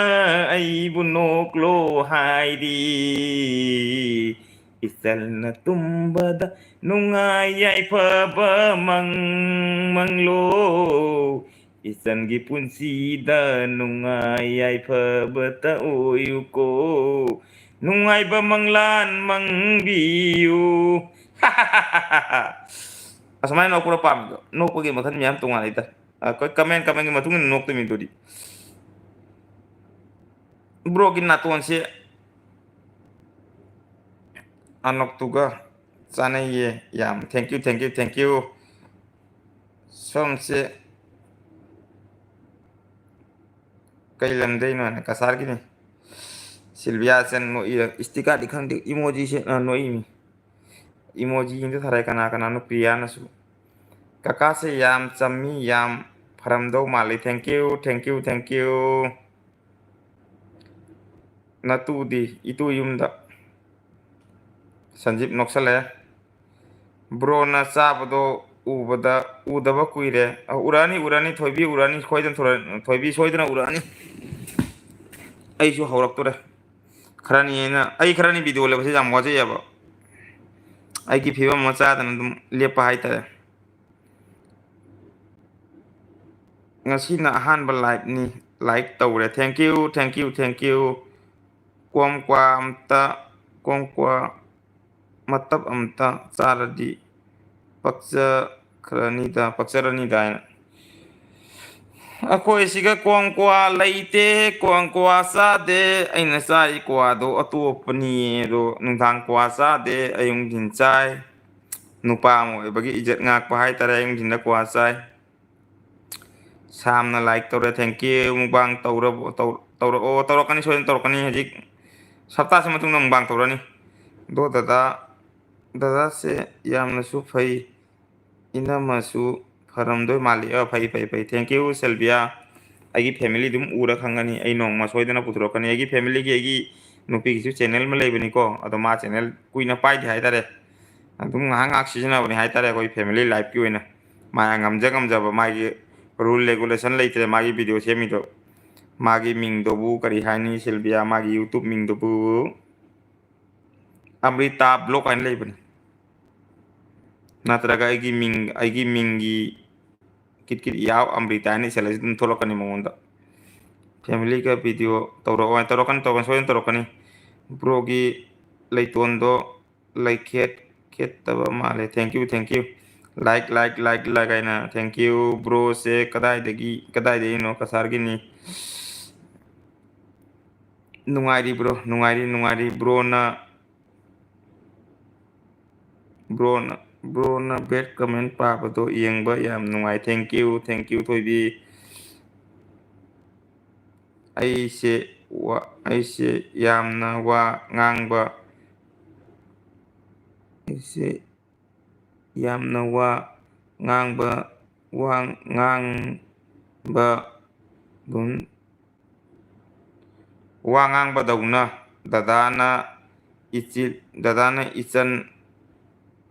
ꯑꯩꯕꯨ ꯅꯣꯛꯂꯣ ꯍꯥꯏꯔꯤ꯫ ꯏꯆꯜꯅ ꯇꯨꯝꯕꯗ ꯅꯨꯡꯉꯥꯏ ꯌꯥꯏꯐꯕ ꯃꯪ ꯃꯪꯂꯣ꯫ ꯏꯆꯟꯒꯤ ꯄꯨꯟꯁꯤꯗ ꯅꯨꯡꯉꯥꯏ ꯌꯥꯏꯐꯕꯇ ꯑꯣꯏꯌꯨꯀꯣ꯫ ꯅꯨꯡꯉꯥꯏꯕ ꯃꯪꯂꯥꯟ ꯃꯪꯕꯤꯌꯨ꯫ ꯑꯁꯨꯃꯥꯏꯅ ꯅꯣꯛꯄ꯭ꯔꯣ ꯄꯥꯝꯃꯤꯗꯣ? ꯅꯣꯛꯄꯒꯤ ꯃꯈꯜ ꯃꯌꯥꯝ ꯇꯣꯉꯥꯟ ꯂꯩꯇ꯫ ꯑꯩꯈꯣꯏ ꯀꯃꯦꯟ, ꯀꯃꯦꯟꯒꯤ ꯃꯇꯨꯡ ꯏꯟꯅ ꯅꯣꯛꯇꯣꯏꯅꯤ ꯑꯗꯨꯗꯤ꯫ ꯕ꯭ꯔꯣꯒꯤ ꯅꯥꯇꯣꯟꯁꯦ ꯑꯅꯣꯛꯇꯨꯒ ꯆꯥꯅꯩꯌꯦ ꯌꯥꯝ꯫ Thank you, thank you, thank you꯫ ꯁꯣꯝꯁꯦ ꯀꯩ ꯂꯝꯗꯩꯅꯣ ꯍꯥꯏꯅ? ꯀꯁꯥꯔꯒꯤꯅꯤ꯫ ꯁꯤꯜꯕꯤꯌꯥꯁꯦ ꯅꯣꯛꯏ꯫ ꯏꯁꯇꯤꯀꯥꯔꯗꯤ ꯈꯪꯗꯦ, ꯏꯃꯣꯖꯤꯁꯦ, ꯑ, ꯅꯣꯛꯏꯃꯤ꯫ ꯏꯃꯣꯖꯤ ꯑꯝꯇ ꯊꯥꯔꯛꯑꯦ ꯀꯅꯥ ꯀꯅꯥꯅꯣ? ꯄ꯭ꯔꯤꯌꯥꯅꯁꯨ꯫ ꯀꯀꯥꯁꯦ ꯌꯥꯝ ꯆꯝꯃꯤ, ꯌꯥꯝ ꯐꯔꯝꯗꯧ ꯃꯥꯜꯂꯤ꯫ Thank you, thank you, thank you꯫ ꯅꯇꯨꯗꯤ? ꯏꯇꯨ ꯌꯨꯝꯗ꯫ ꯁꯟꯖꯤꯞ ꯅꯣꯛꯁꯜꯂꯦ꯫ ꯕ꯭ꯔꯣꯅ ꯆꯥꯕꯗꯣ ꯎꯕꯗ, ꯎꯗꯕ ꯀꯨꯏꯔꯦ꯫ ꯑ, ꯎꯔꯛꯑꯅꯤ, ꯎꯔꯛꯑꯅꯤ, ꯊꯣꯏꯕꯤ ꯎꯔꯛꯑꯅꯤ, ꯁꯣꯏꯗꯅ ꯊꯣꯔꯛ-, ꯊꯣꯏꯕꯤ ꯁꯣꯏꯗꯅ ꯎꯔꯛꯑꯅꯤ꯫ ꯑꯩꯁꯨ ꯍꯧꯔꯛꯇꯣꯔꯦ꯫ ꯈꯔꯅꯤ ꯑꯩꯅ, ꯑꯩ ꯈꯔꯅꯤ video ꯂꯦꯞꯄꯁꯦ ꯌꯥꯝ ꯋꯥꯖꯩꯑꯕ꯫ ꯑꯩꯒꯤ ꯐꯤꯕꯝ ꯑꯃ ꯆꯥꯗꯅ ꯑꯗꯨꯝ ꯂꯦꯞꯄ ꯍꯥꯏꯇꯥꯔꯦ꯫ ꯉꯁꯤꯅ ꯑꯍꯥꯟꯕ liveꯅꯤ, like ꯇꯧꯔꯦ꯫ Thank you, thank you, thank you꯫ ꯀ꯭ꯋꯥꯝ ꯀ꯭ꯋꯥ ꯑꯝꯇ, ꯀ꯭ꯋꯥꯝ ꯀ꯭ꯋꯥ ꯃꯇꯞ ꯑꯝꯇ ꯆꯥꯔꯗꯤ ꯄꯛꯆꯈ꯭ꯔꯅꯤꯗ, ꯄꯛꯆꯔꯅꯤꯗ ꯍꯥꯏꯅ꯫ ꯑꯩꯈꯣꯏ ꯁꯤꯒ ꯀ꯭ꯋꯥꯝ ꯀ꯭ꯋꯥ ꯂꯩꯇꯦ, ꯀ꯭ꯋꯥꯝ ꯀ꯭ꯋꯥ ꯆꯥꯗꯦ꯫ ꯑꯩꯅ ꯆꯥꯔꯤ ꯀ꯭ꯋꯥꯗꯣ ꯑꯇꯣꯞꯄꯅꯤ, ꯑꯗꯣ ꯅꯨꯡꯗꯥꯡ ꯀ꯭ꯋꯥ ꯆꯥꯗꯦ, ꯑꯌꯨꯛ ꯅꯨꯡꯊꯤꯟ ꯆꯥꯏ꯫ ꯅꯨꯄꯥ ꯑꯃ ꯑꯣꯏꯕꯒꯤ ꯏꯖꯠ ꯉꯥꯛꯄ ꯍꯥꯏꯇꯥꯔꯦ, ꯑꯌꯨꯛ ꯅꯨꯡꯊꯤꯟꯗ ꯀ꯭ꯋꯥ ꯆꯥꯏ꯫ ꯁꯥꯝꯅ like ꯇꯧꯔꯦ, thank you꯫ ꯃꯨꯛꯕꯥꯡ ꯇꯧꯔꯕ-, ꯇꯧ-, ꯇꯧꯔꯛꯑꯣ, ꯇꯧꯔꯛꯀꯅꯤ, ꯁꯣꯏꯗꯅ ꯇꯧꯔꯛꯀꯅꯤ꯫ ꯍꯧꯖꯤꯛ ꯍꯞꯇꯥꯁꯤ ꯃꯇꯨꯡꯗ ꯃꯨꯛꯕꯥꯡ ꯇꯧꯔꯅꯤ꯫ ꯑꯗꯣ ꯗꯗꯥ, ꯗꯗꯥꯁꯦ ꯌꯥꯝꯅꯁꯨ ꯐꯩ, ꯏꯅꯝꯃꯁꯨ ꯐꯔꯝꯗꯣꯏ ꯃꯥꯜꯂꯤ꯫ ꯑ, ꯐꯩ, ꯐꯩ, ꯐꯩ꯫ Thank you, ꯁꯦꯜꯕꯤꯌꯥ꯫ ꯑꯩꯒꯤ family ꯑꯗꯨꯝ ꯎꯔ ꯈꯪꯒꯅꯤ꯫ ꯑꯩ ꯅꯣꯡꯃ ꯁꯣꯏꯗꯅ ꯄꯨꯊꯣꯔꯛꯀꯅꯤ꯫ ꯑꯩꯒꯤ familyꯒꯤ ꯑꯩꯒꯤ ꯅꯨꯄꯤꯒꯤꯁꯨ channel ꯑꯃ ꯂꯩꯕꯅꯤꯀꯣ꯫ ꯑꯗꯣ ꯃꯥ channel ꯀꯨꯏꯅ ꯄꯥꯏꯗꯦ ꯍꯥꯏꯇꯥꯔꯦ꯫ ꯑꯗꯨꯝ ꯉꯥꯏꯍꯥꯛ ꯉꯥꯏꯍꯥꯛ ꯁꯤꯖꯤꯟꯅꯕꯅꯦ ꯍꯥꯏꯇꯥꯔꯦ, ꯑꯩꯈꯣꯏ family lifeꯀꯤ ꯑꯣꯏꯅ꯫ ꯃꯥ ꯉꯝꯖ ꯉꯝꯖꯕ, ꯃꯥꯒꯤ rule regulation ꯂꯩꯇ꯭ꯔꯦ ꯃꯥꯒꯤ video ꯁꯦꯝꯃꯤꯗꯣ꯫ ꯃꯥꯒꯤ ꯃꯤꯡꯗꯨꯕꯨ ꯀꯔꯤ ꯍꯥꯏꯅꯤ, ꯁꯤꯜꯕꯤꯌꯥ? ꯃꯥꯒꯤ YouTube ꯃꯤꯡꯗꯨꯕꯨ ꯑꯃ꯭ꯔꯤꯇꯥ vlog ꯍꯥꯏꯅ ꯂꯩꯕꯅꯤ꯫ ꯅꯠꯇ꯭ꯔꯒ ꯑꯩꯒꯤ ꯃꯤꯡ, ꯑꯩꯒꯤ ꯃꯤꯡꯒꯤ ꯀꯤꯠ ꯀꯤꯠ ꯌꯥꯎ ꯑꯃ꯭ꯔꯤꯇꯥ ꯍꯥꯏꯅ ꯏꯁꯜꯂꯁꯨ ꯑꯗꯨꯝ ꯊꯣꯛꯂꯛꯀꯅꯤ ꯃꯉꯣꯟꯗ꯫ Familyꯒ video ꯇꯧꯔꯛꯑꯣ ꯍꯥꯏꯅ ꯇꯧꯔꯛꯀꯅꯤ, ꯇꯧꯔꯛꯀꯅꯤ, ꯁꯣꯏꯗꯅ ꯇꯧꯔꯛꯀꯅꯤ꯫ Broꯒꯤ ꯂꯩꯇꯣꯟꯗꯣ ꯂꯩꯈꯦꯠ ꯈꯦꯠꯇꯕ ꯃꯥꯜꯂꯦ꯫ Thank you, thank you꯫ Like, like, like, like ꯍꯥꯏꯅ꯫ Thank you꯫ Broꯁꯦ ꯀꯗꯥꯏꯗꯒꯤ, ꯀꯗꯥꯏꯗꯒꯤꯅꯣ? ꯀꯁꯥꯔꯒꯤꯅꯤ꯫ ꯅꯨꯡꯉꯥꯏꯔꯤꯕ꯭ꯔꯣ? ꯅꯨꯡꯉꯥꯏꯔꯤ, ꯅꯨꯡꯉꯥꯏꯔꯤ꯫ Broꯅ, broꯅ, broꯅ bad comment ꯄꯥꯕꯗꯣ ꯌꯦꯡꯕ ꯌꯥꯝ ꯅꯨꯡꯉꯥꯏ꯫ Thank you, thank you, ꯊꯣꯏꯕꯤ꯫ ꯑꯩꯁꯦ ꯋꯥ-, ꯑꯩꯁꯦ ꯌꯥꯝꯅ ꯋꯥ ꯉꯥꯡꯕ, ꯑꯩꯁꯦ ꯌꯥꯝꯅ ꯋꯥ ꯉꯥꯡꯕ, ꯋꯥ ꯉꯥꯡꯕ ꯒꯨꯝ-, ꯋꯥ ꯉꯥꯡꯕꯗꯧꯅ ꯗꯗꯥꯅ ꯏꯆꯤ-, ꯗꯗꯥꯅ ꯏꯆꯟ,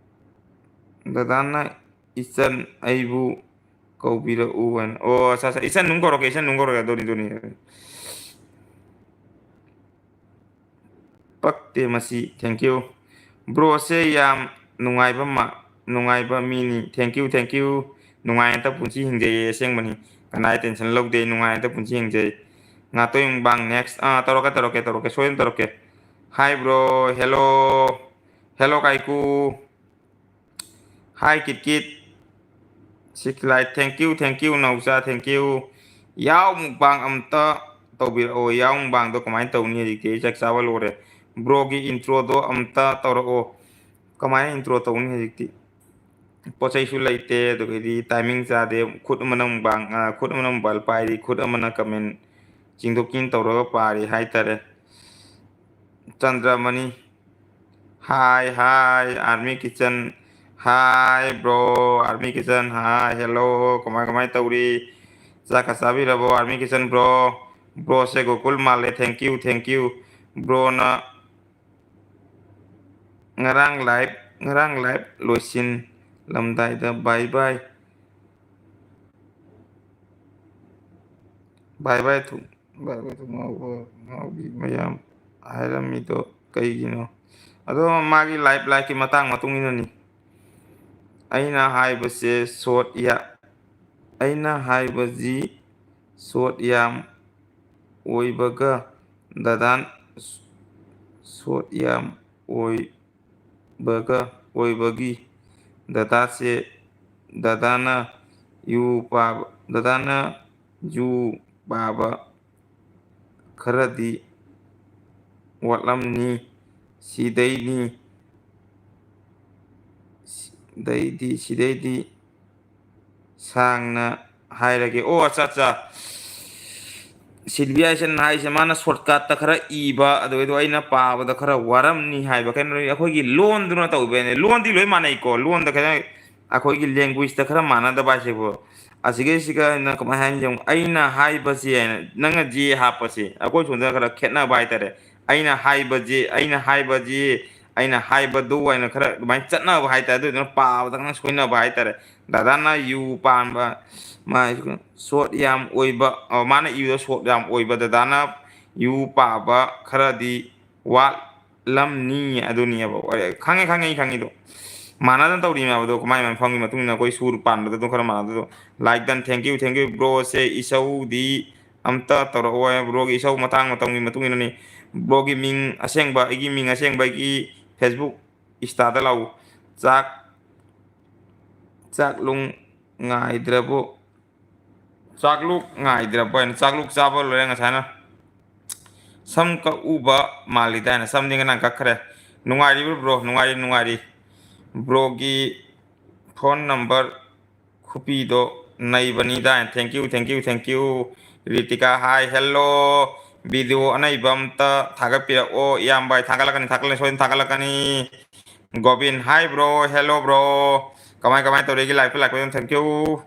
ꯗꯗꯥꯅ ꯏꯆꯟ, ꯑꯩꯕꯨ ꯀꯧꯕꯤꯔꯛꯎ ꯍꯥꯏꯅ꯫ ꯑꯣ, ꯑꯠꯆꯥ, ꯑꯠꯆꯥ꯫ ꯏꯆꯟ ꯑꯗꯨꯝ ꯀꯧꯔꯛꯀꯦ, ꯏꯆꯟ ꯑꯗꯨꯝ ꯀꯧꯔꯛꯀꯦ꯫ ꯑꯗꯨꯅꯤ, ꯑꯗꯨꯅꯤ꯫ ꯄꯛꯇꯦ ꯃꯁꯤ꯫ Thank you꯫ Broꯁꯦ ꯌꯥꯝ ꯅꯨꯡꯉꯥꯏꯕ ꯃꯥ-, ꯅꯨꯡꯉꯥꯏꯕ ꯃꯤꯅꯤ꯫ Thank you, thank you꯫ ꯅꯨꯡꯉꯥꯏ ꯍꯟꯗꯛ ꯄꯨꯟꯁꯤ ꯍꯤꯡꯖꯩꯌꯦ, ꯑꯁꯦꯡꯕꯅꯤ꯫ ꯀꯅꯥꯒꯤ tension ꯂꯧꯗꯦ, ꯅꯨꯡꯉꯥꯏ ꯍꯟꯗꯛ ꯄꯨꯟꯁꯤ ꯍꯤꯡꯖꯩ꯫ ꯉꯥꯇꯣꯏ ꯃꯨꯛꯕꯥꯡ next꯫ ꯑꯥ, ꯇꯧꯔꯛꯀꯦ, ꯇꯧꯔꯛꯀꯦ, ꯇꯧꯔꯛꯀꯦ꯫ ꯁꯣꯏꯗꯅ ꯇꯧꯔꯛꯀꯦ꯫ Hi bro, hello꯫ Hello Kaiku. Hi kit kit. Six like, thank you, thank you, ꯅꯥꯎꯆꯥ, thank you꯫ ꯌꯥꯎ ꯃꯨꯛꯕꯥꯡ ꯑꯝꯇ ꯇꯧꯕꯤꯔꯛꯑꯣ꯫ ꯌꯥꯎ ꯃꯨꯛꯕꯥꯡꯗꯣ ꯀꯃꯥꯏꯅ ꯇꯧꯅꯤ? ꯍꯧꯖꯤꯛꯇꯤ ꯑꯩ ꯆꯥꯛ ꯆꯥꯕ ꯂꯣꯏꯔꯦ꯫ Broꯒꯤ introꯗꯣ ꯑꯝꯇ ꯇꯧꯔꯛꯑꯣ꯫ ꯀꯃꯥꯏꯅ intro ꯇꯧꯅꯤ ꯍꯧꯖꯤꯛꯇꯤ? ꯄꯣꯠ ꯆꯩꯁꯨ ꯂꯩꯇꯦ, ꯑꯗꯨꯗꯒꯤꯗꯤ timing ꯆꯥꯗꯦ꯫ ꯈꯨꯠ ꯑꯃꯅ ꯃꯨꯛꯕꯥꯡ, ꯑ, ꯈꯨꯠ ꯑꯃꯅ mobile ꯄꯥꯏꯔꯤ, ꯈꯨꯠ ꯑꯃꯅ comment ꯆꯤꯡꯊꯣꯛ ꯆꯤꯡꯁꯤꯟ ꯇꯧꯔꯒ ꯄꯥꯔꯤ ꯍꯥꯏꯇꯥꯔꯦ꯫ ꯆꯟꯗ꯭ꯔꯃꯅꯤ꯫ Hi, hi, Army Kitchen꯫ Hi, bro, Army Kitchen꯫ Hi, hello, ꯀꯃꯥꯏ, ꯀꯃꯥꯏ ꯇꯧꯔꯤ? ꯆꯥꯛꯀ ꯆꯥꯕꯤꯔꯕꯣ, Army Kitchen bro? Broꯁꯦ ꯒꯣꯀꯨꯜ ꯃꯥꯜꯂꯦ꯫ Thank you, thank you꯫ Broꯅ ꯉꯔꯥꯡ live, ꯉꯔꯥꯡ live ꯂꯣꯏꯁꯤꯜꯂꯝꯗꯥꯏꯗ bye bye꯫ Bye bye ꯊꯨ-, bye bye ꯊꯨ ꯉꯥꯎꯕ, ꯉꯥꯎꯕꯤ ꯃꯌꯥꯝ ꯍꯥꯏꯔꯝꯃꯤꯗꯣ ꯀꯩꯒꯤꯅꯣ? ꯑꯗꯣ ꯃꯥꯒꯤ live, liveꯀꯤ ꯃꯇꯥꯡ ꯃꯇꯨꯡ ꯏꯟꯅꯅꯤ꯫ ꯑꯩꯅ ꯍꯥꯏꯕꯁꯦ short ꯌꯥ-, ꯑꯩꯅ ꯍꯥꯏꯕꯁꯤ short ꯌꯥꯝ ꯑꯣꯏꯕꯒ ꯗꯗꯥꯟ-, short ꯌꯥꯝ ꯑꯣꯏꯕꯒ, ꯑꯣꯏꯕꯒꯤ ꯗꯗꯥꯁꯦ, ꯗꯗꯥꯅ ꯌꯨ ꯄꯥꯕ, ꯗꯗꯥꯅ ꯌꯨ ꯄꯥꯕ ꯈꯔꯗꯤ ꯋꯥꯠꯂꯝꯅꯤ꯫ ꯁꯤꯗꯩꯅꯤ, ꯁꯤꯗꯩꯗꯤ, ꯁꯤꯗꯩꯗꯤ ꯁꯥꯡꯅ ꯍꯥꯏꯔꯒꯦ꯫ ꯑꯣ, ꯑꯠꯆꯥ, ꯑꯠꯆꯥ꯫ ꯁꯤꯜꯚꯤꯌꯥ ꯏꯆꯟ ꯍꯥꯏꯁꯦ ꯃꯥꯅ shortcutꯇ ꯈꯔ ꯏꯕ, ꯑꯗꯨꯒꯤꯗꯣ ꯑꯩꯅ ꯄꯥꯕꯗ ꯈꯔ ꯋꯥꯔꯝꯅꯤ ꯍꯥꯏꯕ꯫ ꯀꯩꯅꯣ, ꯑꯩꯈꯣꯏꯒꯤ ꯂꯣꯟꯗꯨꯅ ꯇꯧꯕꯅꯦ꯫ ꯂꯣꯟꯗꯤ ꯂꯣꯏ ꯃꯥꯟꯅꯩꯀꯣ, ꯂꯣꯟꯗ ꯈꯔ, ꯑꯩꯈꯣꯏꯒꯤ languageꯇ ꯈꯔ ꯃꯥꯟꯅꯗꯕ ꯍꯥꯏꯁꯦꯀꯣ꯫ ꯑꯁꯤꯒꯩꯁꯤꯒ ꯑꯩꯅ ꯀꯃꯥꯏ ꯍꯥꯏꯅꯤ ꯌꯦꯡꯉꯨ꯫ ꯑꯩꯅ ꯍꯥꯏꯕꯁꯦ ꯍꯥꯏꯅ ꯅꯪꯅ ꯖꯦ ꯍꯥꯞꯄꯁꯦ, ꯑꯩꯈꯣꯏ ꯁꯣꯝꯗ ꯈꯔ ꯈꯦꯠꯅꯕ ꯍꯥꯏꯇꯥꯔꯦ꯫ ꯑꯩꯅ ꯍꯥꯏꯕꯁꯦ, ꯑꯩꯅ ꯍꯥꯏꯕꯁꯦ, ꯑꯩꯅ ꯍꯥꯏꯕꯗꯨ ꯑꯣꯏꯅ ꯈꯔ ꯑꯗꯨꯃꯥꯏꯅ ꯆꯠꯅꯕ ꯍꯥꯏꯇꯥꯔꯦ, ꯑꯗꯨꯗꯨꯅ ꯄꯥꯕꯗ ꯈꯤꯇꯪ ꯁꯣꯏꯅꯕ ꯍꯥꯏꯇꯥꯔꯦ꯫ ꯗꯗꯥꯅ ꯌꯨ ꯄꯥꯟꯕ, ꯃꯥ ꯁꯣꯠ ꯌꯥꯝ ꯑꯣꯏꯕ, ꯑꯣ, ꯃꯥꯅ ꯏꯕꯗ ꯁꯣꯠ ꯌꯥꯝ ꯑꯣꯏꯕ, ꯗꯗꯥꯅ ꯌꯨ ꯄꯥꯕ ꯈꯔꯗꯤ ꯋꯥꯠꯂꯝꯅꯤ ꯑꯗꯨꯅꯤꯑꯕ꯫ ꯈꯪꯉꯦ, ꯈꯪꯉꯦ, ꯑꯩ ꯈꯪꯉꯤꯗꯣ꯫ ꯃꯥꯟꯅꯗꯅ ꯇꯧꯔꯤꯅꯦꯕ ꯑꯗꯣ, ꯃꯥꯏ ꯃꯐꯝꯒꯤ ꯃꯇꯨꯡ ꯏꯟꯅ ꯑꯩꯈꯣꯏ ꯁꯨꯔ ꯄꯥꯟꯕꯗ ꯑꯗꯨꯝ ꯈꯔ ꯃꯥꯟꯅꯗꯣ꯫ Like done, thank you, thank you꯫ Broꯁꯦ ꯏꯁꯧꯗꯤ ꯑꯝꯇ ꯇꯧꯔꯛꯑꯣ꯫ Broꯒꯤ ꯏꯁꯧ ꯃꯇꯥꯡ ꯃꯇꯝꯒꯤ ꯃꯇꯨꯡ ꯏꯟꯅꯅꯤ꯫ Broꯒꯤ ꯃꯤꯡ ꯑꯁꯦꯡꯕ, ꯑꯩꯒꯤ ꯃꯤꯡ ꯑꯁꯦꯡꯕ ꯑꯩꯒꯤ Facebook Instaꯗ ꯂꯥꯛꯎ꯫ ꯆꯥꯛ, ꯆꯥꯛꯂꯨꯡ ꯉꯥꯏꯗ꯭ꯔꯕꯨ, ꯆꯥꯛꯂꯨꯛ ꯉꯥꯏꯗ꯭ꯔꯕꯨ ꯍꯥꯏꯅ ꯆꯥꯛꯂꯨꯛ ꯆꯥꯕ ꯂꯣꯏꯔꯦ ꯉꯁꯥꯏꯅ꯫ ꯁꯝ ꯀꯛꯎꯕ ꯃꯥꯜꯂꯤꯗ ꯍꯥꯏꯅ ꯁꯝꯗꯤ ꯉꯔꯥꯡ ꯀꯛꯈ꯭ꯔꯦ꯫ ꯅꯨꯡꯉꯥꯏꯔꯤꯕ꯭ꯔꯣ bro? ꯅꯨꯡꯉꯥꯏꯔꯤ, ꯅꯨꯡꯉꯥꯏꯔꯤ꯫ Broꯒꯤ phone number ꯈꯨꯄꯤꯗꯣ ꯅꯩꯕꯅꯤꯗ꯫ Thank you, thank you, thank you꯫ ꯔꯤꯇꯤꯀꯥ, hi, hello꯫ Video ꯑꯅꯩꯕ ꯑꯝꯇ ꯊꯥꯒꯠꯄꯤꯔꯛꯑꯣ ꯏꯌꯥꯝꯕ꯫ ꯑꯩ ꯊꯥꯒꯠꯂꯛꯀꯅꯤ, ꯊꯥꯒꯠꯂꯛꯀꯅꯤ, ꯁꯣꯏꯗꯅ ꯊꯥꯒꯠꯂꯛꯀꯅꯤ꯫ Gobin, hi bro, hello bro꯫ ꯀꯃꯥꯏ, ꯀꯃꯥꯏ ꯇꯧꯔꯤꯒꯦ? ꯂꯥꯏꯐꯇ ꯂꯥꯛꯄꯤꯗꯨꯅ thank you꯫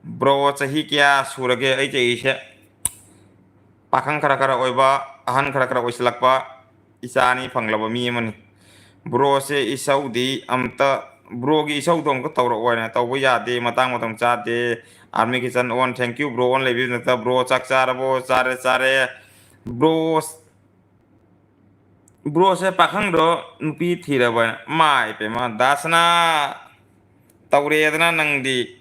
Bro, ꯆꯍꯤ ꯀꯌꯥ ꯁꯨꯔꯒꯦ? ꯑꯩ ꯆꯍꯤꯁꯦ ꯄꯥꯈꯪ ꯈꯔ ꯈꯔ ꯑꯣꯏꯕ, ꯑꯍꯟ ꯈꯔ ꯈꯔ ꯑꯣꯏꯁꯤꯜꯂꯛꯄ, ꯏꯆꯥ ꯑꯅꯤ ꯐꯪꯂꯕ ꯃꯤ ꯑꯃꯅꯤ꯫ Broꯁꯦ ꯏꯁꯧꯗꯤ ꯑꯝꯇ, broꯒꯤ ꯏꯁꯧꯗꯣ ꯑꯃꯨꯛꯀ ꯇꯧꯔꯛꯑꯣ ꯍꯥꯏꯅ꯫ ꯇꯧꯕ ꯌꯥꯗꯦ, ꯃꯇꯥꯡ ꯃꯇꯝ ꯆꯥꯗꯦ꯫ Army Kitchen on, thank you bro, on ꯂꯩꯕꯤꯕ ꯅꯠꯇ꯫ Bro, ꯆꯥꯛ ꯆꯥꯔꯕꯣ? ꯆꯥꯔꯦ, ꯆꯥꯔꯦ꯫ Bro, broꯁꯦ ꯄꯥꯈꯪꯗꯣ ꯅꯨꯄꯤ ꯊꯤꯔꯕ ꯍꯥꯏꯅ꯫ ꯃꯥꯏ ꯄꯦꯝꯃ, ꯗꯥꯁꯅꯥ ꯇꯧꯔꯦꯗꯅ ꯅꯪꯗꯤ꯫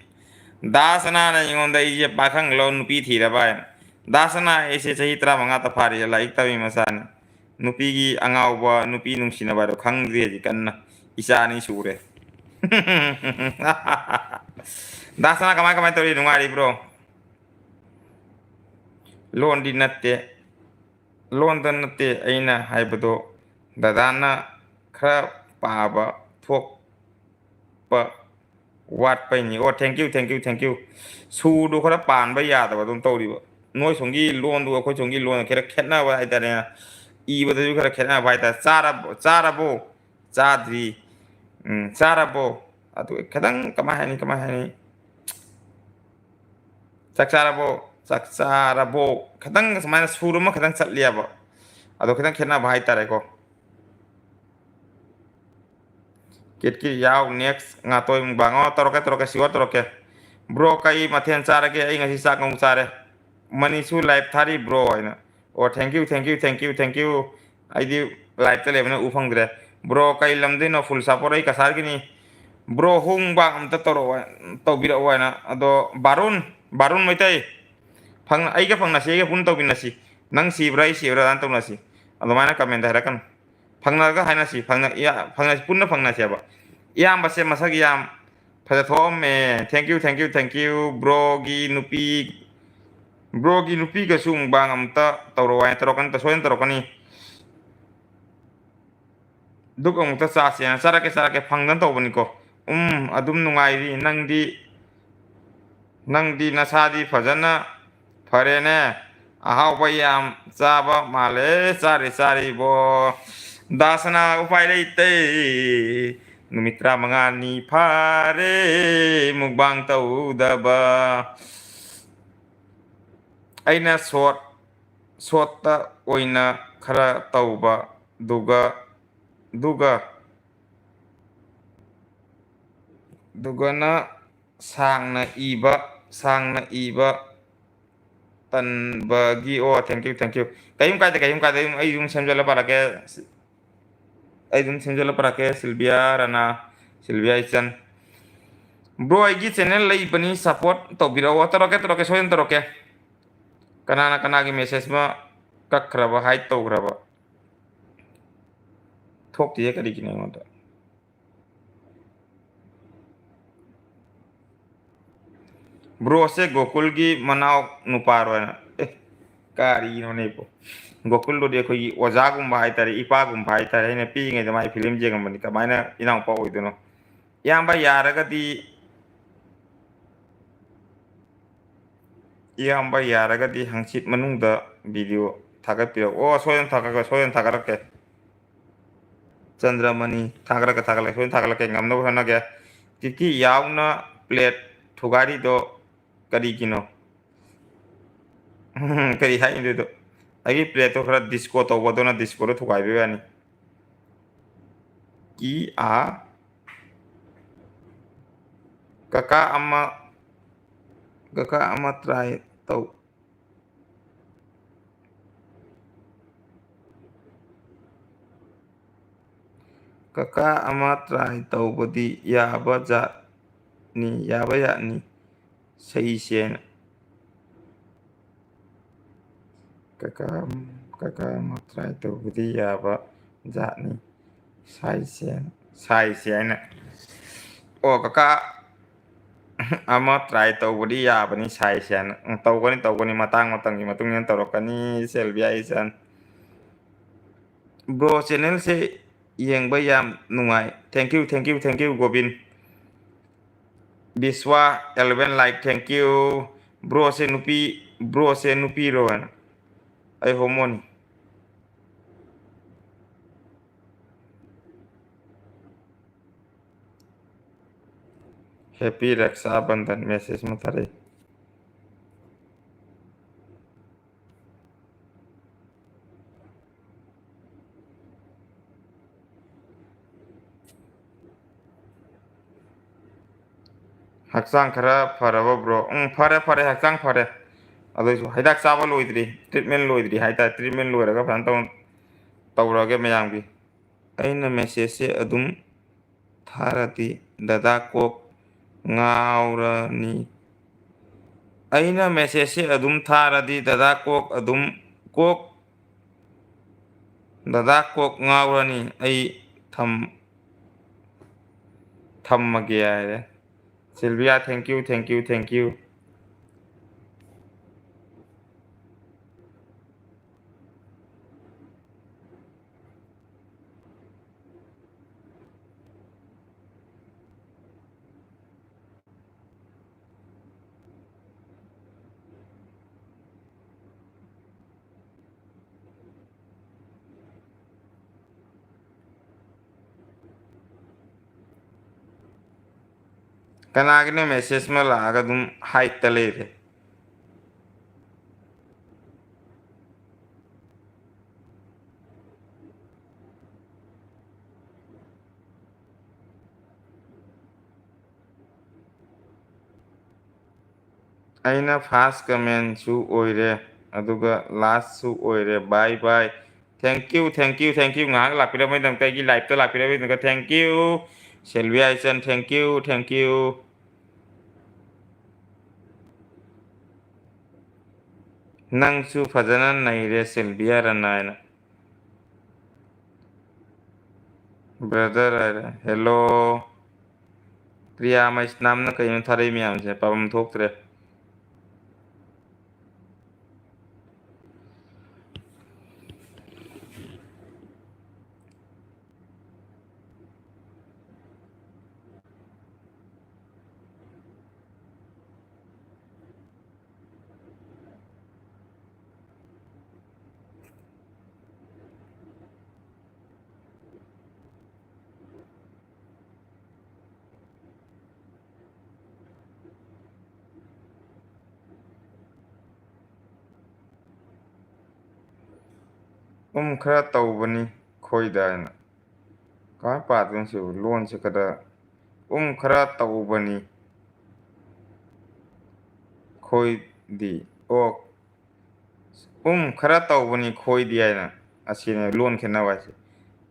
ꯗꯥꯁꯅꯥꯅ ꯑꯩꯉꯣꯟꯗ ꯑꯩꯁꯦ ꯄꯥꯈꯪꯂꯣ ꯅꯨꯄꯤ ꯊꯤꯔꯕ ꯍꯥꯏꯅ꯫ ꯗꯥꯁꯅꯥ ꯑꯩꯁꯦ ꯆꯍꯤ ꯇꯔꯥꯃꯉꯥꯇ ꯐꯥꯔꯤ, ꯂꯥꯏꯔꯤꯛ ꯇꯝꯃꯤ ꯃꯆꯥꯅꯤ꯫ ꯅꯨꯄꯤꯒꯤ ꯑꯉꯥꯎꯕ, ꯅꯨꯄꯤ ꯅꯨꯡꯁꯤꯅꯕ ꯍꯥꯏꯗꯣ ꯈꯪꯗ꯭ꯔꯤ ꯍꯧꯖꯤꯛ ꯀꯟꯅ꯫ ꯏꯆꯥ ꯑꯅꯤ ꯁꯨꯔꯦ꯫ ꯗꯥꯁꯅꯥ ꯀꯃꯥꯏ ꯀꯃꯥꯏ ꯇꯧꯔꯤ? ꯅꯨꯡꯉꯥꯏꯔꯤꯕ꯭ꯔꯣ? ꯂꯣꯟꯗꯤ ꯅꯠꯇꯦ, ꯂꯣꯟꯗ ꯅꯠꯇꯦ ꯑꯩꯅ ꯍꯥꯏꯕꯗꯣ, ꯗꯗꯥꯅ ꯈꯔ ꯄꯥꯕ ꯊꯣꯛꯄ ꯋꯥꯠꯄꯩꯅꯤ꯫ ꯑꯣ, thank you, thank you, thank you꯫ ꯁꯨꯔꯗꯣ ꯈꯔ ꯄꯥꯟꯕ ꯌꯥꯗꯕ ꯑꯗꯨꯝ ꯇꯧꯔꯤꯕ꯫ ꯅꯣꯏ ꯁꯣꯝꯒꯤ ꯂꯣꯟꯗꯨꯒ ꯑꯩꯈꯣꯏ ꯁꯣꯝꯒꯤ ꯂꯣꯟꯒ ꯈꯔ ꯈꯦꯠꯅꯕ ꯍꯥꯏꯇꯥꯔꯦ꯫ ꯏꯕꯗꯁꯨ ꯈꯔ ꯈꯦꯠꯅꯕ ꯍꯥꯏꯇꯥꯔꯦ꯫ ꯆꯥꯔꯕ-, ꯆꯥꯔꯕꯣ? ꯆꯥꯗ꯭ꯔꯤ꯫ ꯎꯝ, ꯆꯥꯔꯕꯣ? ꯑꯗꯨ ꯈꯤꯇꯪ ꯀꯃꯥꯏ ꯍꯥꯏꯅꯤ, ꯀꯃꯥꯏ ꯍꯥꯏꯅꯤ? ꯆꯥꯛ ꯆꯥꯔꯕꯣ? ꯆꯥꯛ ꯆꯥꯔꯕꯣ? ꯈꯤꯇꯪ ꯁꯨꯃꯥꯏꯅ ꯁꯨꯔ ꯑꯃ ꯈꯤꯇꯪ ꯆꯠꯂꯦꯕ꯫ ꯑꯗꯣ ꯈꯤꯇꯪ ꯈꯦꯠꯅꯕ ꯍꯥꯏꯇꯥꯔꯦꯀꯣ꯫ ꯀꯤꯠ ꯀꯤꯠ ꯌꯥꯎ, next ꯉꯥꯇꯣꯏ ꯃꯨꯛꯕꯥꯡ꯫ ꯑꯣ, ꯇꯧꯔꯛꯀꯦ, ꯇꯧꯔꯛꯀꯦ, sure ꯇꯧꯔꯛꯀꯦ꯫ Bro, ꯀꯩ ꯃꯊꯦꯜ ꯆꯥꯔꯒꯦ? ꯑꯩ ꯉꯁꯤ ꯆꯥꯛ ꯉꯧ ꯆꯥꯔꯦ꯫ ꯃꯅꯤꯁꯨ live ꯊꯥꯔꯤ bro ꯍꯥꯏꯅ꯫ ꯑꯣ, thank you, thank you, thank you, thank you꯫ ꯑꯩꯗꯤ live ꯇ ꯂꯩꯕꯅ ꯎ ꯐꯪꯗ꯭ꯔꯦ꯫ Bro, ꯀꯩ ꯂꯝꯗꯩꯅꯣ? Full support, ꯑꯩ ꯀꯁꯥꯔꯒꯤꯅꯤ꯫ Bro, ꯍꯨꯡꯕꯥꯡ ꯑꯝꯇ ꯇꯧꯔꯛꯑꯣ, ꯇꯧꯕꯤꯔꯛꯑꯣ ꯍꯥꯏꯅ꯫ ꯑꯗꯣ ꯕꯥꯔꯨꯟ, ꯕꯥꯔꯨꯟ ꯃꯩꯇꯩ, ꯐꯪ-, ꯑꯩꯒ ꯐꯪꯅꯁꯤ, ꯑꯩꯒ ꯄꯨꯟꯅ ꯇꯧꯃꯤꯟꯅꯁꯤ꯫ ꯅꯪ ꯁꯤꯕ꯭ꯔꯥ, ꯑꯩ ꯁꯤꯕ꯭ꯔꯥ, ꯑꯗꯨꯃꯥꯏꯅ comment ꯍꯥꯏꯔꯛꯀꯅꯨ꯫ ꯐꯪꯅꯔꯒ ꯍꯥꯏꯅꯁꯤ, ꯐꯪꯅ-, ꯏꯌꯥ-, ꯐꯪꯅꯁꯤ, ꯄꯨꯟꯅ ꯐꯪꯅꯁꯦꯕ꯫ ꯏꯌꯥꯝꯕꯁꯦ ꯃꯁꯛ ꯌꯥꯝ ꯐꯖ ꯊꯣꯛꯑꯝꯃꯦ꯫ Thank you, thank you, thank you꯫ Bro ꯒꯤ ꯅꯨꯄꯤ, bro ꯒꯤ ꯅꯨꯄꯤꯒꯁꯨ ꯃꯨꯛꯕꯥꯡ ꯑꯝꯇ ꯇꯧꯔꯛꯑꯣ ꯍꯥꯏ, ꯇꯧꯔꯛꯀꯅꯤ, ꯁꯣꯏꯗꯅ ꯇꯧꯔꯛꯀꯅꯤ꯫ ꯗꯨꯛ ꯑꯃꯨꯛꯇ ꯆꯥꯁꯦꯅ꯫ ꯆꯥꯔꯛꯀꯦ, ꯆꯥꯔꯛꯀꯦ, ꯐꯪꯗꯅ ꯇꯧꯕꯅꯤꯀꯣ꯫ ꯎꯝ, ꯑꯗꯨꯝ ꯅꯨꯡꯉꯥꯏꯔꯤ꯫ ꯅꯪꯗꯤ, ꯅꯪꯗꯤ ꯅꯁꯥꯗꯤ ꯐꯖꯅ ꯐꯔꯦꯅꯦ꯫ ꯑꯍꯥꯎꯕ ꯌꯥꯝ ꯆꯥꯕ ꯃꯥꯜꯂꯦ꯫ ꯆꯥꯔꯤ, ꯆꯥꯔꯤꯕꯣ꯫ ꯗꯥꯁꯅꯥ, ꯎꯄꯥꯏ ꯂꯩꯇꯦ꯫ ꯅꯨꯃꯤꯠ ꯇꯔꯥꯃꯉꯥꯅꯤ ꯐꯥꯔꯦ ꯃꯨꯛꯕꯥꯡ ꯇꯧꯗꯕ꯫ ꯑꯩꯅ short, short ꯇ ꯑꯣꯏꯅ ꯈꯔ ꯇꯧꯕ, ꯑꯗꯨꯒ, ꯑꯗꯨꯒ, ꯑꯗꯨꯒꯅ ꯁꯥꯡꯅ ꯏꯕ, ꯁꯥꯡꯅ ꯏꯕ ꯇꯟꯕꯒꯤ꯫ ꯑꯣ, thank you, thank you꯫ ꯀꯩꯝ ꯀꯥꯏꯗꯦ, ꯀꯩꯝ ꯀꯥꯏꯗꯦ꯫ ꯑꯩ ꯑꯗꯨꯝ, ꯑꯩ ꯑꯗꯨꯝ ꯁꯦꯝꯖꯤꯜꯂ ꯄꯥꯔꯛꯀꯦ꯫ ꯑꯩ ꯑꯗꯨꯝ ꯁꯦꯝꯖꯤꯜꯂ ꯄꯥꯔꯛꯀꯦ꯫ ꯁꯤꯜꯕꯤꯌꯥ ꯔꯥꯅꯥ, ꯁꯤꯜꯕꯤꯌꯥ ꯏꯆꯟ꯫ Bro, ꯑꯩꯒꯤ channel ꯂꯩꯕꯅꯤ, support ꯇꯧꯕꯤꯔꯛꯑꯣ꯫ ꯇꯧꯔꯛꯀꯦ, ꯇꯧꯔꯛꯀꯦ, ꯁꯣꯏꯗꯅ ꯇꯧꯔꯛꯀꯦ꯫ ꯀꯅꯥꯅ ꯀꯅꯥꯒꯤ message ꯑꯃ ꯀꯛꯈ꯭ꯔꯕ, hide ꯇꯧꯈ꯭ꯔꯕ? ꯊꯣꯛꯇꯤꯌꯦ ꯀꯔꯤꯒꯤꯅꯣ ꯑꯩꯉꯣꯟꯗ꯫ Bro ꯁꯦ ꯒꯣꯀꯨꯜꯒꯤ ꯃꯅꯥꯎ ꯅꯨꯄꯥꯔꯣꯅ? ꯑꯦ, ꯀꯔꯤꯅꯣꯅꯦ ꯏꯕꯣ? ꯒꯣꯀꯨꯜꯗꯨꯗꯤ ꯑꯩꯈꯣꯏꯒꯤ ꯑꯣꯖꯥꯒꯨꯝꯕ ꯍꯥꯏꯇꯥꯔꯦ, ꯏꯄꯥꯒꯨꯝꯕ ꯍꯥꯏꯇꯥꯔꯦ꯫ ꯑꯩꯅ ꯄꯤꯛꯏꯉꯩꯗ ꯃꯥꯏ film ꯌꯦꯡꯉꯝꯕꯅꯤ, ꯀꯃꯥꯏꯅ ꯏꯅꯥꯎꯄꯥ ꯑꯣꯏꯗꯣꯏꯅꯣ? ꯏꯌꯥꯝꯕ ꯌꯥꯔꯒꯗꯤ, ꯏꯌꯥꯝꯕ ꯌꯥꯔꯒꯗꯤ ꯍꯪꯆꯤꯠ ꯃꯅꯨꯡꯗ video ꯊꯥꯒꯠꯄꯤꯔꯛꯑꯣ꯫ ꯑꯣ, ꯁꯣꯏꯗꯅ ꯊꯥꯒꯠꯂꯛꯀꯦ, ꯁꯣꯏꯗꯅ ꯊꯥꯒꯠꯂꯛꯀꯦ꯫ ꯆꯟꯗ꯭ꯔꯃꯅꯤ, ꯊꯥꯒꯠꯂꯛꯀꯦ, ꯊꯥꯒꯠꯂꯛꯀꯦ, ꯁꯣꯏꯗꯅ ꯊꯥꯒꯠꯂꯛꯀꯦ, ꯉꯝꯅꯕ ꯍꯣꯠꯅꯒꯦ꯫ ꯀꯤꯀꯤ ꯌꯥꯎꯅ plate ꯊꯨꯒꯥꯏꯔꯤꯗꯣ ꯀꯔꯤꯒꯤꯅꯣ? ꯀꯔꯤ ꯍꯥꯏꯗꯣꯏꯗꯣ? ꯑꯩꯒꯤ plate ꯇꯣ ꯈꯔ disco ꯇꯧꯕ, ꯑꯗꯨꯅ disco ꯗꯣ ꯊꯨꯒꯥꯏꯕꯩ ꯋꯥꯅꯤ꯫ ꯀꯤ ꯑꯥ ꯀꯀꯥ ꯑꯃ, ꯀꯀꯥ ꯑꯃ try ꯇꯧ꯫ ꯀꯀꯥ ꯑꯃ try ꯇꯧꯕꯗꯤ ꯌꯥꯕ ꯖꯥꯠꯅꯤ, ꯌꯥꯕ ꯌꯥꯠꯅꯤ, ꯁꯩꯁꯦꯅ꯫ ꯀꯀꯥ, ꯀꯀꯥ ꯑꯃ try ꯇꯧꯕꯗꯤ ꯌꯥꯕ ꯖꯥꯠꯅꯤ, ꯁꯥꯏꯁꯦꯅ, ꯁꯥꯏꯁꯦꯅ꯫ ꯑꯣ, ꯀꯀꯥ ꯑꯃ try ꯇꯧꯕꯗꯤ ꯌꯥꯕꯅꯤ, ꯁꯥꯏꯁꯦꯅ꯫ ꯎꯝ, ꯇꯧꯒꯅꯤ, ꯇꯧꯒꯅꯤ, ꯃꯇꯥꯡ ꯃꯇꯝꯒꯤ ꯃꯇꯨꯡ ꯏꯟꯅ ꯇꯧꯔꯛꯀꯅꯤ, ꯁꯦꯜꯕꯤꯌꯥ ꯏꯆꯟ꯫ Bro, channelꯁꯦ ꯌꯦꯡꯕ ꯌꯥꯝ ꯅꯨꯡꯉꯥꯏ꯫ Thank you, thank you, thank you, Gobin. ꯕꯤꯁ꯭ꯋꯥ eleven like, thank you꯫ Broꯁꯦ ꯅꯨꯄꯤ, broꯁꯦ ꯅꯨꯄꯤꯔꯣ ꯍꯥꯏꯅ? ꯑꯩ homoꯅꯤ꯫ Happy Raksha Bandhan message ꯑꯃ ꯊꯥꯔꯛꯏ꯫ ꯍꯛꯆꯥꯡ ꯈꯔ ꯐꯔꯕ bro? ꯎꯝ, ꯐꯔꯦ, ꯐꯔꯦ, ꯍꯛꯆꯥꯡ ꯐꯔꯦ꯫ ꯑꯗꯨꯏꯁꯨ ꯍꯤꯗꯥꯛ ꯆꯥꯕ ꯂꯣꯏꯗ꯭ꯔꯤ, treatment ꯂꯣꯏꯗ꯭ꯔꯤ ꯍꯥꯏꯇꯥꯔꯦ꯫ Treatment ꯂꯣꯏꯔꯒ ꯐꯖꯅ ꯇꯧ-, ꯇꯧꯔꯒꯦ ꯃꯌꯥꯝꯒꯤ꯫ ꯑꯩꯅ messageꯁꯦ ꯑꯗꯨꯝ ꯊꯥꯔꯗꯤ ꯗꯗꯥ ꯀꯣꯛ ꯉꯥꯎꯔꯅꯤ꯫ ꯑꯩꯅ messageꯁꯦ ꯑꯗꯨꯝ ꯊꯥꯔꯗꯤ ꯗꯗꯥ ꯀꯣꯛ ꯑꯗꯨꯝ, ꯀꯣꯛ, ꯗꯗꯥ ꯀꯣꯛ ꯉꯥꯎꯔꯅꯤ꯫ ꯑꯩ ꯊꯝ-, ꯊꯝꯃꯒꯦ ꯍꯥꯏꯔꯦ꯫ Sylvia, thank you, thank you, thank you꯫ ꯀꯅꯥꯒꯤꯅꯣ message ꯑꯃ ꯂꯥꯛꯑꯒ ꯑꯗꯨꯝ ꯍꯥꯏꯠꯇ ꯂꯩꯔꯦ? ꯑꯩꯅ first commentꯁꯨ ꯑꯣꯏꯔꯦ, ꯑꯗꯨꯒ lastꯁꯨ ꯑꯣꯏꯔꯦ꯫ Bye bye. Thank you, thank you, thank you. ꯉꯥꯏꯍꯥꯛ ꯂꯥꯛꯄꯤꯔꯝꯕꯒꯤꯗꯃꯛꯇ, ꯑꯩꯒꯤ liveꯇ ꯂꯥꯛꯄꯤꯔꯝꯕꯒꯤꯗꯃꯛꯇ thank you. ꯁꯦꯜꯕꯤꯌꯥ ꯏꯆꯟ, thank you, thank you. ꯅꯪꯁꯨ ꯐꯖꯅ ꯅꯩꯔꯦ, ꯁꯤꯜꯕꯤꯌꯥ ꯔꯅꯥ ꯍꯥꯏꯅ꯫ Brother ꯍꯥꯏꯔꯦ꯫ Hello꯫ ꯄ꯭ꯔꯤꯌꯥ ꯃꯩꯁꯅꯥꯝꯅ ꯀꯩꯅꯣ ꯊꯥꯔꯛꯏ ꯃꯌꯥꯝꯁꯦ? ꯄꯥꯐꯝ ꯊꯣꯛꯇ꯭ꯔꯦ꯫ ꯎꯝ ꯈꯔ ꯇꯧꯕꯅꯤ ꯈꯣꯏꯗ ꯍꯥꯏꯅ꯫ ꯀꯃꯥꯏꯅ ꯄꯥꯗꯣꯏꯅꯣ ꯁꯤꯕꯨ? ꯂꯣꯟꯁꯦ ꯈꯔ, ꯎꯝ ꯈꯔ ꯇꯧꯕꯅꯤ ꯈꯣꯏꯗꯤ꯫ ꯑꯣ, ꯎꯝ ꯈꯔ ꯇꯧꯕꯅꯤ ꯈꯣꯏꯗꯤ ꯍꯥꯏꯅ꯫ ꯑꯁꯤꯅꯦ ꯂꯣꯟ ꯈꯦꯠꯅꯕ ꯍꯥꯏꯁꯦ꯫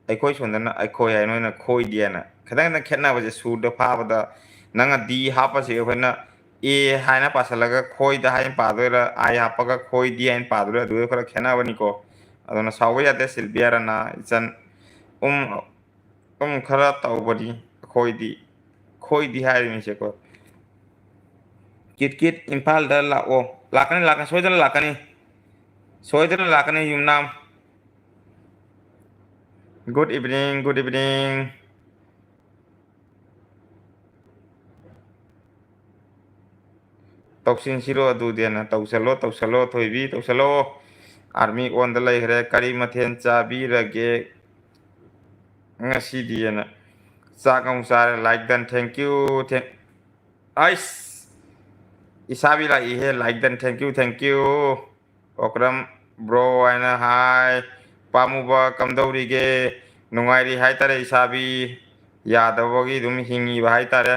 ꯑꯩꯈꯣꯏ ꯁꯣꯝꯗꯅ ꯑꯩꯈꯣꯏ ꯍꯥꯏ, ꯅꯣꯏꯅ ꯈꯣꯏꯗꯤ ꯍꯥꯏꯅ꯫ ꯈꯤꯇꯪ ꯈꯤꯇꯪ ꯈꯦꯠꯅꯕꯁꯦ꯫ ꯁꯨꯔꯗ ꯐꯥꯕꯗ ꯅꯪꯅ ꯗꯤ ꯍꯥꯞꯄꯁꯤ, ꯑꯩꯈꯣꯏꯅ ꯑꯦ ꯍꯥꯏꯅ ꯄꯥꯁꯤꯜꯂꯒ ꯈꯣꯏꯗ ꯍꯥꯏꯅ ꯄꯥꯗꯣꯏꯔꯥ, ꯑꯥꯏ ꯍꯥꯞꯄꯒ ꯈꯣꯏꯗꯤ ꯍꯥꯏꯅ ꯄꯥꯗꯣꯏꯔꯥ, ꯑꯗꯨꯗ ꯈꯔ ꯈꯦꯠꯅꯕꯅꯤꯀꯣ꯫ ꯑꯗꯨꯅ ꯁꯥꯎꯕ ꯌꯥꯗꯦ, ꯁꯤꯜꯕꯤꯌꯥ ꯔꯅꯥ ꯏꯆꯟ꯫ ꯎꯝ, ꯎꯝ ꯈꯔ ꯇꯧꯕꯅꯤ ꯑꯩꯈꯣꯏꯗꯤ, ꯈꯣꯏꯗꯤ ꯍꯥꯏꯔꯤꯅꯤꯁꯦꯀꯣ꯫ ꯀꯤꯠ ꯀꯤꯠ, ꯏꯝꯐꯥꯜꯗ ꯂꯥꯛꯑꯣ꯫ ꯂꯥꯛꯀꯅꯤ, ꯂꯥꯛꯀꯅꯤ, ꯁꯣꯏꯗꯅ ꯂꯥꯛꯀꯅꯤ꯫ ꯁꯣꯏꯗꯅ ꯂꯥꯛꯀꯅꯤ, ꯌꯨꯝꯅꯥꯝ꯫ Good evening, good evening. ꯇꯧꯁꯤꯟꯁꯤꯔꯣ ꯑꯗꯨꯗꯤꯅ꯫ ꯇꯧꯁꯜꯂꯣ, ꯇꯧꯁꯜꯂꯣ, ꯊꯣꯏꯕꯤ, ꯇꯧꯁꯜꯂꯣ꯫ Army onꯗ ꯂꯩꯈ꯭ꯔꯦ꯫ ꯀꯔꯤ ꯃꯊꯦꯜ ꯆꯥꯕꯤꯔꯒꯦ ꯉꯁꯤꯗꯤꯅ? ꯆꯥꯛ ꯑꯃꯨꯛ ꯆꯥꯔꯦ꯫ Like done, thank you, thank-, H! ꯏꯁꯥꯕꯤ ꯂꯥꯛꯏꯍꯦ꯫ Like done, thank you, thank you꯫ Okram bro ꯍꯥꯏꯅ ꯍꯥꯏ꯫ ꯄꯥꯝꯃꯨꯕ ꯀꯝꯗꯧꯔꯤꯒꯦ? ꯅꯨꯡꯉꯥꯏꯔꯤ ꯍꯥꯏꯇꯥꯔꯦ ꯏꯁꯥꯕꯤ꯫ ꯌꯥꯗꯕꯒꯤ ꯑꯗꯨꯝ ꯍꯤꯡꯉꯤꯕ ꯍꯥꯏꯇꯥꯔꯦ꯫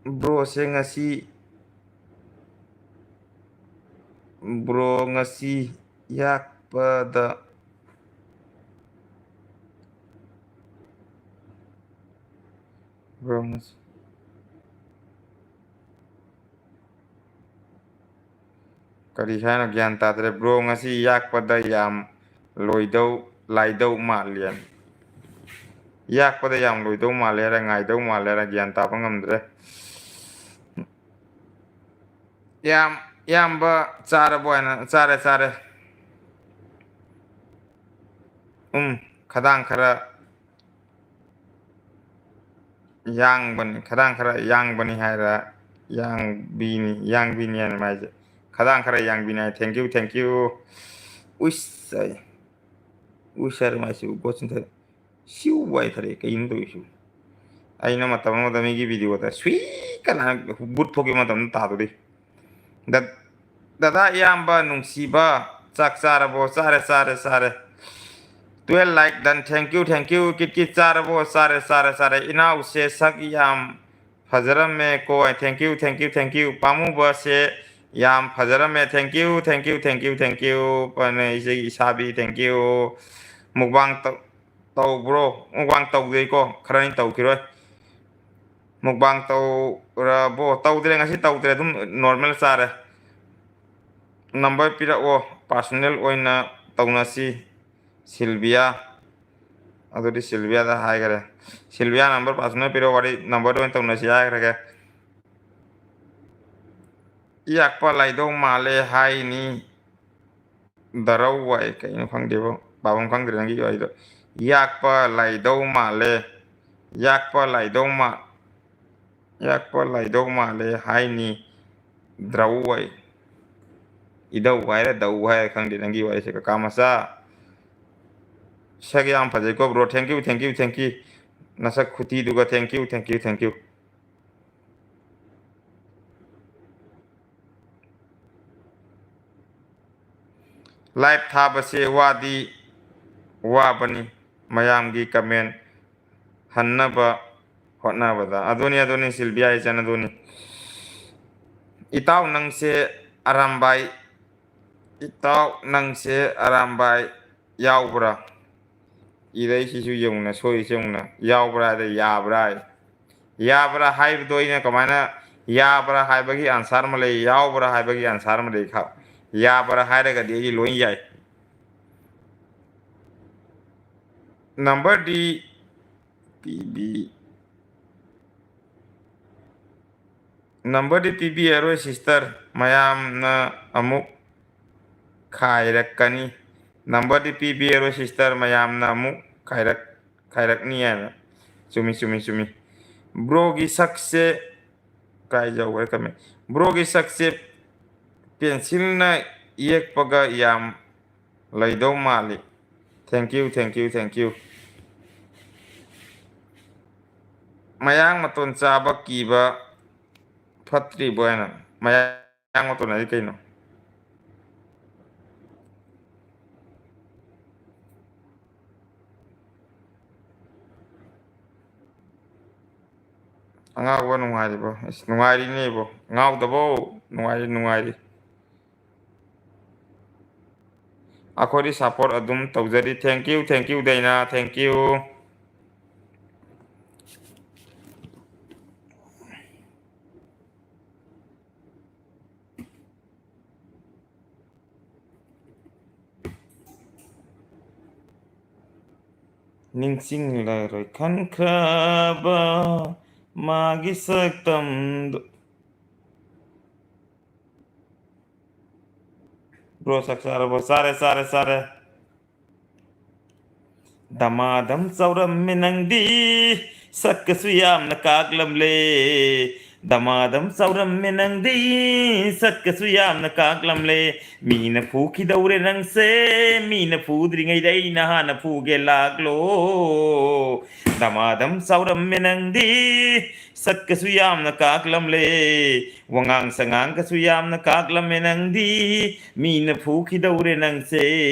ꯕ꯭ꯔꯣꯁꯦ ꯉꯁꯤ, ꯕ꯭ꯔꯣ ꯉꯁꯤ ꯌꯥꯛꯄꯗ, ꯕ꯭ꯔꯣ ꯉꯁꯤ ꯀꯔꯤ ꯍꯥꯏꯅꯣ ꯒ꯭ꯌꯥꯟ ꯇꯥꯗ꯭ꯔꯦ꯫ ꯕ꯭ꯔꯣ ꯉꯁꯤ ꯌꯥꯛꯄꯗ ꯌꯥꯝ ꯂꯣꯏꯗꯧ ꯂꯥꯏꯗꯧ ꯃꯥꯜꯂꯦ꯫ ꯌꯥꯛꯄꯗ ꯌꯥꯝ ꯂꯣꯏꯗꯧ ꯃꯥꯜꯂꯦ ꯍꯥꯏꯔ ꯉꯥꯏꯗꯧ ꯃꯥꯜꯂꯦ ꯍꯥꯏꯔ ꯒ꯭ꯌꯥꯟ ꯇꯥꯕ ꯉꯝꯗ꯭ꯔꯦ꯫ ꯌꯥꯝ, ꯏꯌꯥꯝꯕ ꯆꯥꯔꯕꯣ ꯍꯥꯏꯅ, ꯆꯥꯔꯦ, ꯆꯥꯔꯦ꯫ ꯎꯝ, ꯈꯗꯥꯡ ꯈꯔ ꯌꯥꯡꯕꯅꯤ, ꯈꯗꯥꯡ ꯈꯔ ꯌꯥꯡꯕꯅꯤ ꯍꯥꯏꯔ ꯌꯥꯡꯕꯤꯅꯤ, ꯌꯥꯡꯕꯤꯅꯤ ꯍꯥꯏꯅ ꯃꯥꯏꯁꯦ꯫ ꯈꯗꯥꯡ ꯈꯔ ꯌꯥꯡꯕꯤꯅꯤ ꯍꯥꯏ꯫ Thank you, thank you꯫ ꯎꯏꯁ ꯍꯥꯏ꯫ ꯎꯏꯁ ꯍꯥꯏꯔ ꯃꯥꯏꯁꯦ ꯎ ꯒꯣꯠ ꯆꯤꯟꯊꯔꯦ꯫ ꯁꯤꯎ ꯋꯥꯏꯊꯔꯦ꯫ ꯀꯩꯅꯣ ꯇꯧꯔꯤꯁꯤꯕꯨ? ꯑꯩꯅ ꯃꯇꯝ ꯑꯃꯗ ꯃꯤꯒꯤ ꯚꯤꯗꯤꯑꯣꯗ ꯁꯨꯏ ꯀꯅꯥ ꯕꯨꯠ ꯊꯣꯛꯈꯤꯕ ꯃꯇꯝꯗ ꯇꯥꯗꯣꯔꯤ꯫ ꯗ-, ꯗꯗꯥ ꯏꯌꯥꯝꯕ ꯅꯨꯡꯁꯤꯕ, ꯆꯥꯛ ꯆꯥꯔꯕꯣ? ꯆꯥꯔꯦ, ꯆꯥꯔꯦ, ꯆꯥꯔꯦ꯫ Twelve like done꯫ Thank you, thank you꯫ Kit kit ꯆꯥꯔꯕꯣ? ꯆꯥꯔꯦ, ꯆꯥꯔꯦ, ꯆꯥꯔꯦ꯫ ꯏꯅꯥꯎꯁꯦ ꯁꯛ ꯌꯥꯝ ꯐꯖꯔꯝꯃꯦ ꯀꯣ꯫ Thank you, thank you, thank you꯫ ꯄꯥꯃꯨꯕꯁꯦ ꯌꯥꯝ ꯐꯖꯔꯝꯃꯦ꯫ Thank you, thank you, thank you, thank you꯫ ꯄꯅ ꯏꯆꯦꯒꯤ ꯏꯁꯥꯕꯤ, thank you꯫ ꯃꯨꯛꯕꯥꯡ ꯇꯧ-, ꯇꯧꯕ꯭ꯔꯣ? ꯃꯨꯛꯕꯥꯡ ꯇꯧꯗꯦꯀꯣ, ꯈꯔꯅꯤ ꯇꯧꯈꯤꯔꯣꯏ꯫ ꯃꯨꯛꯕꯥꯡ ꯇꯧꯔꯕꯣ? ꯇꯧꯗ꯭ꯔꯦ, ꯉꯁꯤ ꯇꯧꯗ꯭ꯔꯦ, ꯑꯗꯨꯝ ꯅꯣꯔꯃꯦꯜ ꯆꯥꯔꯦ꯫ ꯅꯝꯕꯔ ꯄꯤꯔꯛꯑꯣ, ꯄꯥꯔꯁꯣꯅꯦꯜ ꯑꯣꯏꯅ ꯇꯧꯅꯁꯤ꯫ ꯁꯤꯜꯕꯤꯌꯥ, ꯑꯗꯨꯗꯤ ꯁꯤꯜꯕꯤꯌꯥꯗ ꯍꯥꯏꯈ꯭ꯔꯦ꯫ ꯁꯤꯜꯕꯤꯌꯥ ꯅꯝꯕꯔ ꯄꯥꯔꯁꯣꯅꯦꯜ ꯄꯤꯔꯛꯑꯣ, ꯋꯥꯔꯤ ꯅꯝꯕꯔꯗ ꯑꯣꯏꯅ ꯇꯧꯅꯁꯤ ꯍꯥꯏꯈ꯭ꯔꯒꯦ꯫ ꯏꯌꯥꯛꯄ ꯂꯥꯏꯗꯧ ꯃꯥꯜꯂꯦ ꯍꯥꯏꯅꯤ꯫ ꯗꯔꯧ ꯋꯥꯏ ꯀꯩꯅꯣ ꯈꯪꯗꯦꯕꯣ, ꯄꯥꯕꯝ ꯈꯪꯗ꯭ꯔꯦ ꯅꯪꯒꯤ ꯋꯥꯔꯤꯗꯣ꯫ ꯌꯥꯛꯄ ꯂꯥꯏꯗꯧ ꯃꯥꯜꯂꯦ꯫ ꯌꯥꯛꯄ ꯂꯥꯏꯗꯧ ꯃꯥ-, ꯌꯥꯛꯄ ꯂꯥꯏꯗꯧ ꯃꯥꯜꯂꯦ ꯍꯥꯏꯅꯤ꯫ ꯗ꯭ꯔꯧ ꯋꯥꯏ꯫ ꯏꯗꯧ ꯍꯥꯏꯔ ꯗꯧ ꯍꯥꯏꯔ ꯈꯪꯗꯦ ꯅꯪꯒꯤ ꯋꯥꯔꯤꯁꯦ, ꯀꯀꯥ ꯃꯆꯥ꯫ ꯁꯛ ꯌꯥꯝ ꯐꯖꯩꯀꯣ bro꯫ Thank you, thank you, thank you꯫ ꯅꯁꯛ ꯈꯨꯊꯤꯗꯨꯒ thank you, thank you, thank you꯫ Live ꯊꯥꯕꯁꯦ ꯋꯥꯗꯤ ꯋꯥꯕꯅꯤ꯫ ꯃꯌꯥꯝꯒꯤ comment ꯍꯟꯅꯕ ꯍꯣꯠꯅꯕꯗ꯫ ꯑꯗꯨꯅꯤ, ꯑꯗꯨꯅꯤ, ꯁꯤꯜꯚꯤꯌꯥ ꯏꯆꯟ, ꯑꯗꯨꯅꯤ꯫ ꯏꯇꯥꯎ ꯅꯪꯁꯦ ꯑꯔꯥꯝꯕꯥꯏ, ꯏꯇꯥꯎ ꯅꯪꯁꯦ ꯑꯔꯥꯝꯕꯥꯏ ꯌꯥꯎꯕ꯭ꯔꯥ? ꯏꯔꯛꯏꯁꯤꯁꯨ ꯌꯦꯡꯉꯨꯅ, ꯁꯣꯏꯔꯤꯁꯤ ꯌꯦꯡꯉꯨꯅ꯫ ꯌꯥꯎꯕ꯭ꯔꯥ ꯍꯥꯏꯗ ꯌꯥꯕ꯭ꯔꯥ ꯍꯥꯏ꯫ ꯌꯥꯕ꯭ꯔꯥ ꯍꯥꯏꯕꯗꯣ ꯑꯩꯅ ꯀꯃꯥꯏꯅ, ꯌꯥꯕ꯭ꯔꯥ ꯍꯥꯏꯕꯒꯤ answer ꯑꯃ ꯂꯩ, ꯌꯥꯎꯕ꯭ꯔꯥ ꯍꯥꯏꯕꯒꯤ answer ꯑꯃ ꯂꯩ꯫ ꯈ-, ꯌꯥꯕ꯭ꯔꯥ ꯍꯥꯏꯔꯒꯗꯤ ꯑꯩ ꯂꯣꯏ ꯌꯥꯏ꯫ Number ꯗꯤ ꯄꯤꯕꯤ-, number ꯗꯤ ꯄꯤꯕꯤꯔꯔꯣꯏ sister, ꯃꯌꯥꯝꯅ ꯑꯃꯨꯛ ꯈꯥꯏꯔꯛꯀꯅꯤ꯫ Number ꯗꯤ ꯄꯤꯕꯤꯔꯔꯣꯏ sister, ꯃꯌꯥꯝꯅ ꯑꯃꯨꯛ ꯈꯥꯏꯔꯛ-, ꯈꯥꯏꯔꯛꯅꯤ ꯍꯥꯏꯅ꯫ ꯆꯨꯝꯃꯤ, ꯆꯨꯝꯃꯤ, ꯆꯨꯝꯃꯤ꯫ Bro ꯒꯤ ꯁꯛꯁꯦ ꯀꯥꯏ ꯌꯧꯈ꯭ꯔꯦ comment? Bro ꯒꯤ ꯁꯛꯁꯦ pencil ꯅ ꯌꯦꯛꯄꯒ ꯌꯥꯝ ꯂꯩꯗꯧ ꯃꯥꯜꯂꯤ꯫ Thank you, thank you, thank you꯫ ꯃꯌꯥꯡ ꯃꯇꯣꯟ ꯆꯥꯕ ꯀꯤꯕ ꯐꯠꯇ꯭ꯔꯤꯕꯣ ꯍꯥꯏꯅ꯫ ꯃꯌꯥꯡ ꯃꯇꯣꯟ ꯍꯥꯏꯗꯤ ꯀꯩꯅꯣ? ꯑꯉꯥꯎꯕ ꯅꯨꯡꯉꯥꯏꯔꯤꯕꯣ? ꯑꯁ, ꯅꯨꯡꯉꯥꯏꯔꯤꯅꯦꯕꯣ꯫ ꯉꯥꯎꯗꯕꯣ? ꯅꯨꯡꯉꯥꯏꯔꯤ, ꯅꯨꯡꯉꯥꯏꯔꯤ꯫ ꯑꯩꯈꯣꯏꯗꯤ support ꯑꯗꯨꯝ ꯇꯧꯖꯔꯤ꯫ Thank you, thank you, ꯗꯥꯏꯅꯥ, thank you꯫ ꯅꯤꯡꯁꯤꯡꯂꯔꯣꯏ ꯈꯟꯈ꯭ꯔꯕ ꯃꯥꯒꯤ ꯁꯛꯇꯝꯗꯨ꯫ Bro, ꯆꯥꯛ ꯆꯥꯔꯕꯣ? ꯆꯥꯔꯦ, ꯆꯥꯔꯦ, ꯆꯥꯔꯦ꯫ ꯗꯃꯥꯗꯝ ꯆꯥꯎꯔꯝꯃꯦ ꯅꯪꯗꯤ, ꯁꯛꯀꯁꯨ ꯌꯥꯝꯅ ꯀꯥꯛꯂꯝꯂꯦ꯫ ꯗꯃꯥꯗꯝ ꯆꯥꯎꯔꯝꯃꯦ ꯅꯪꯗꯤ, ꯁꯛꯀꯁꯨ ꯌꯥꯝꯅ ꯀꯥꯛꯂꯝꯂꯦ꯫ ꯃꯤꯅ ꯐꯨꯈꯤꯗꯧꯔꯦ ꯅꯪꯁꯦ, ꯃꯤꯅ ꯐꯨꯗ꯭ꯔꯤꯉꯩꯗ ꯑꯩꯅ ꯍꯥꯟꯅ ꯐꯨꯒꯦ ꯂꯥꯛꯂꯣ꯫ ꯗꯃꯥꯗꯝ ꯆꯥꯎꯔꯝꯃꯦ ꯅꯪꯗꯤ, ꯁꯛꯀꯁꯨ ꯌꯥꯝꯅ ꯀꯥꯛꯂꯝꯂꯦ, ꯋꯥꯉꯥꯡ ꯁꯉꯥꯡꯒꯁꯨ ꯌꯥꯝꯅ ꯀꯥꯛꯂꯝꯃꯦ ꯅꯪꯗꯤ꯫ ꯃꯤꯅ ꯐꯨꯈꯤꯗꯧꯔꯦ ꯅꯪꯁꯦ,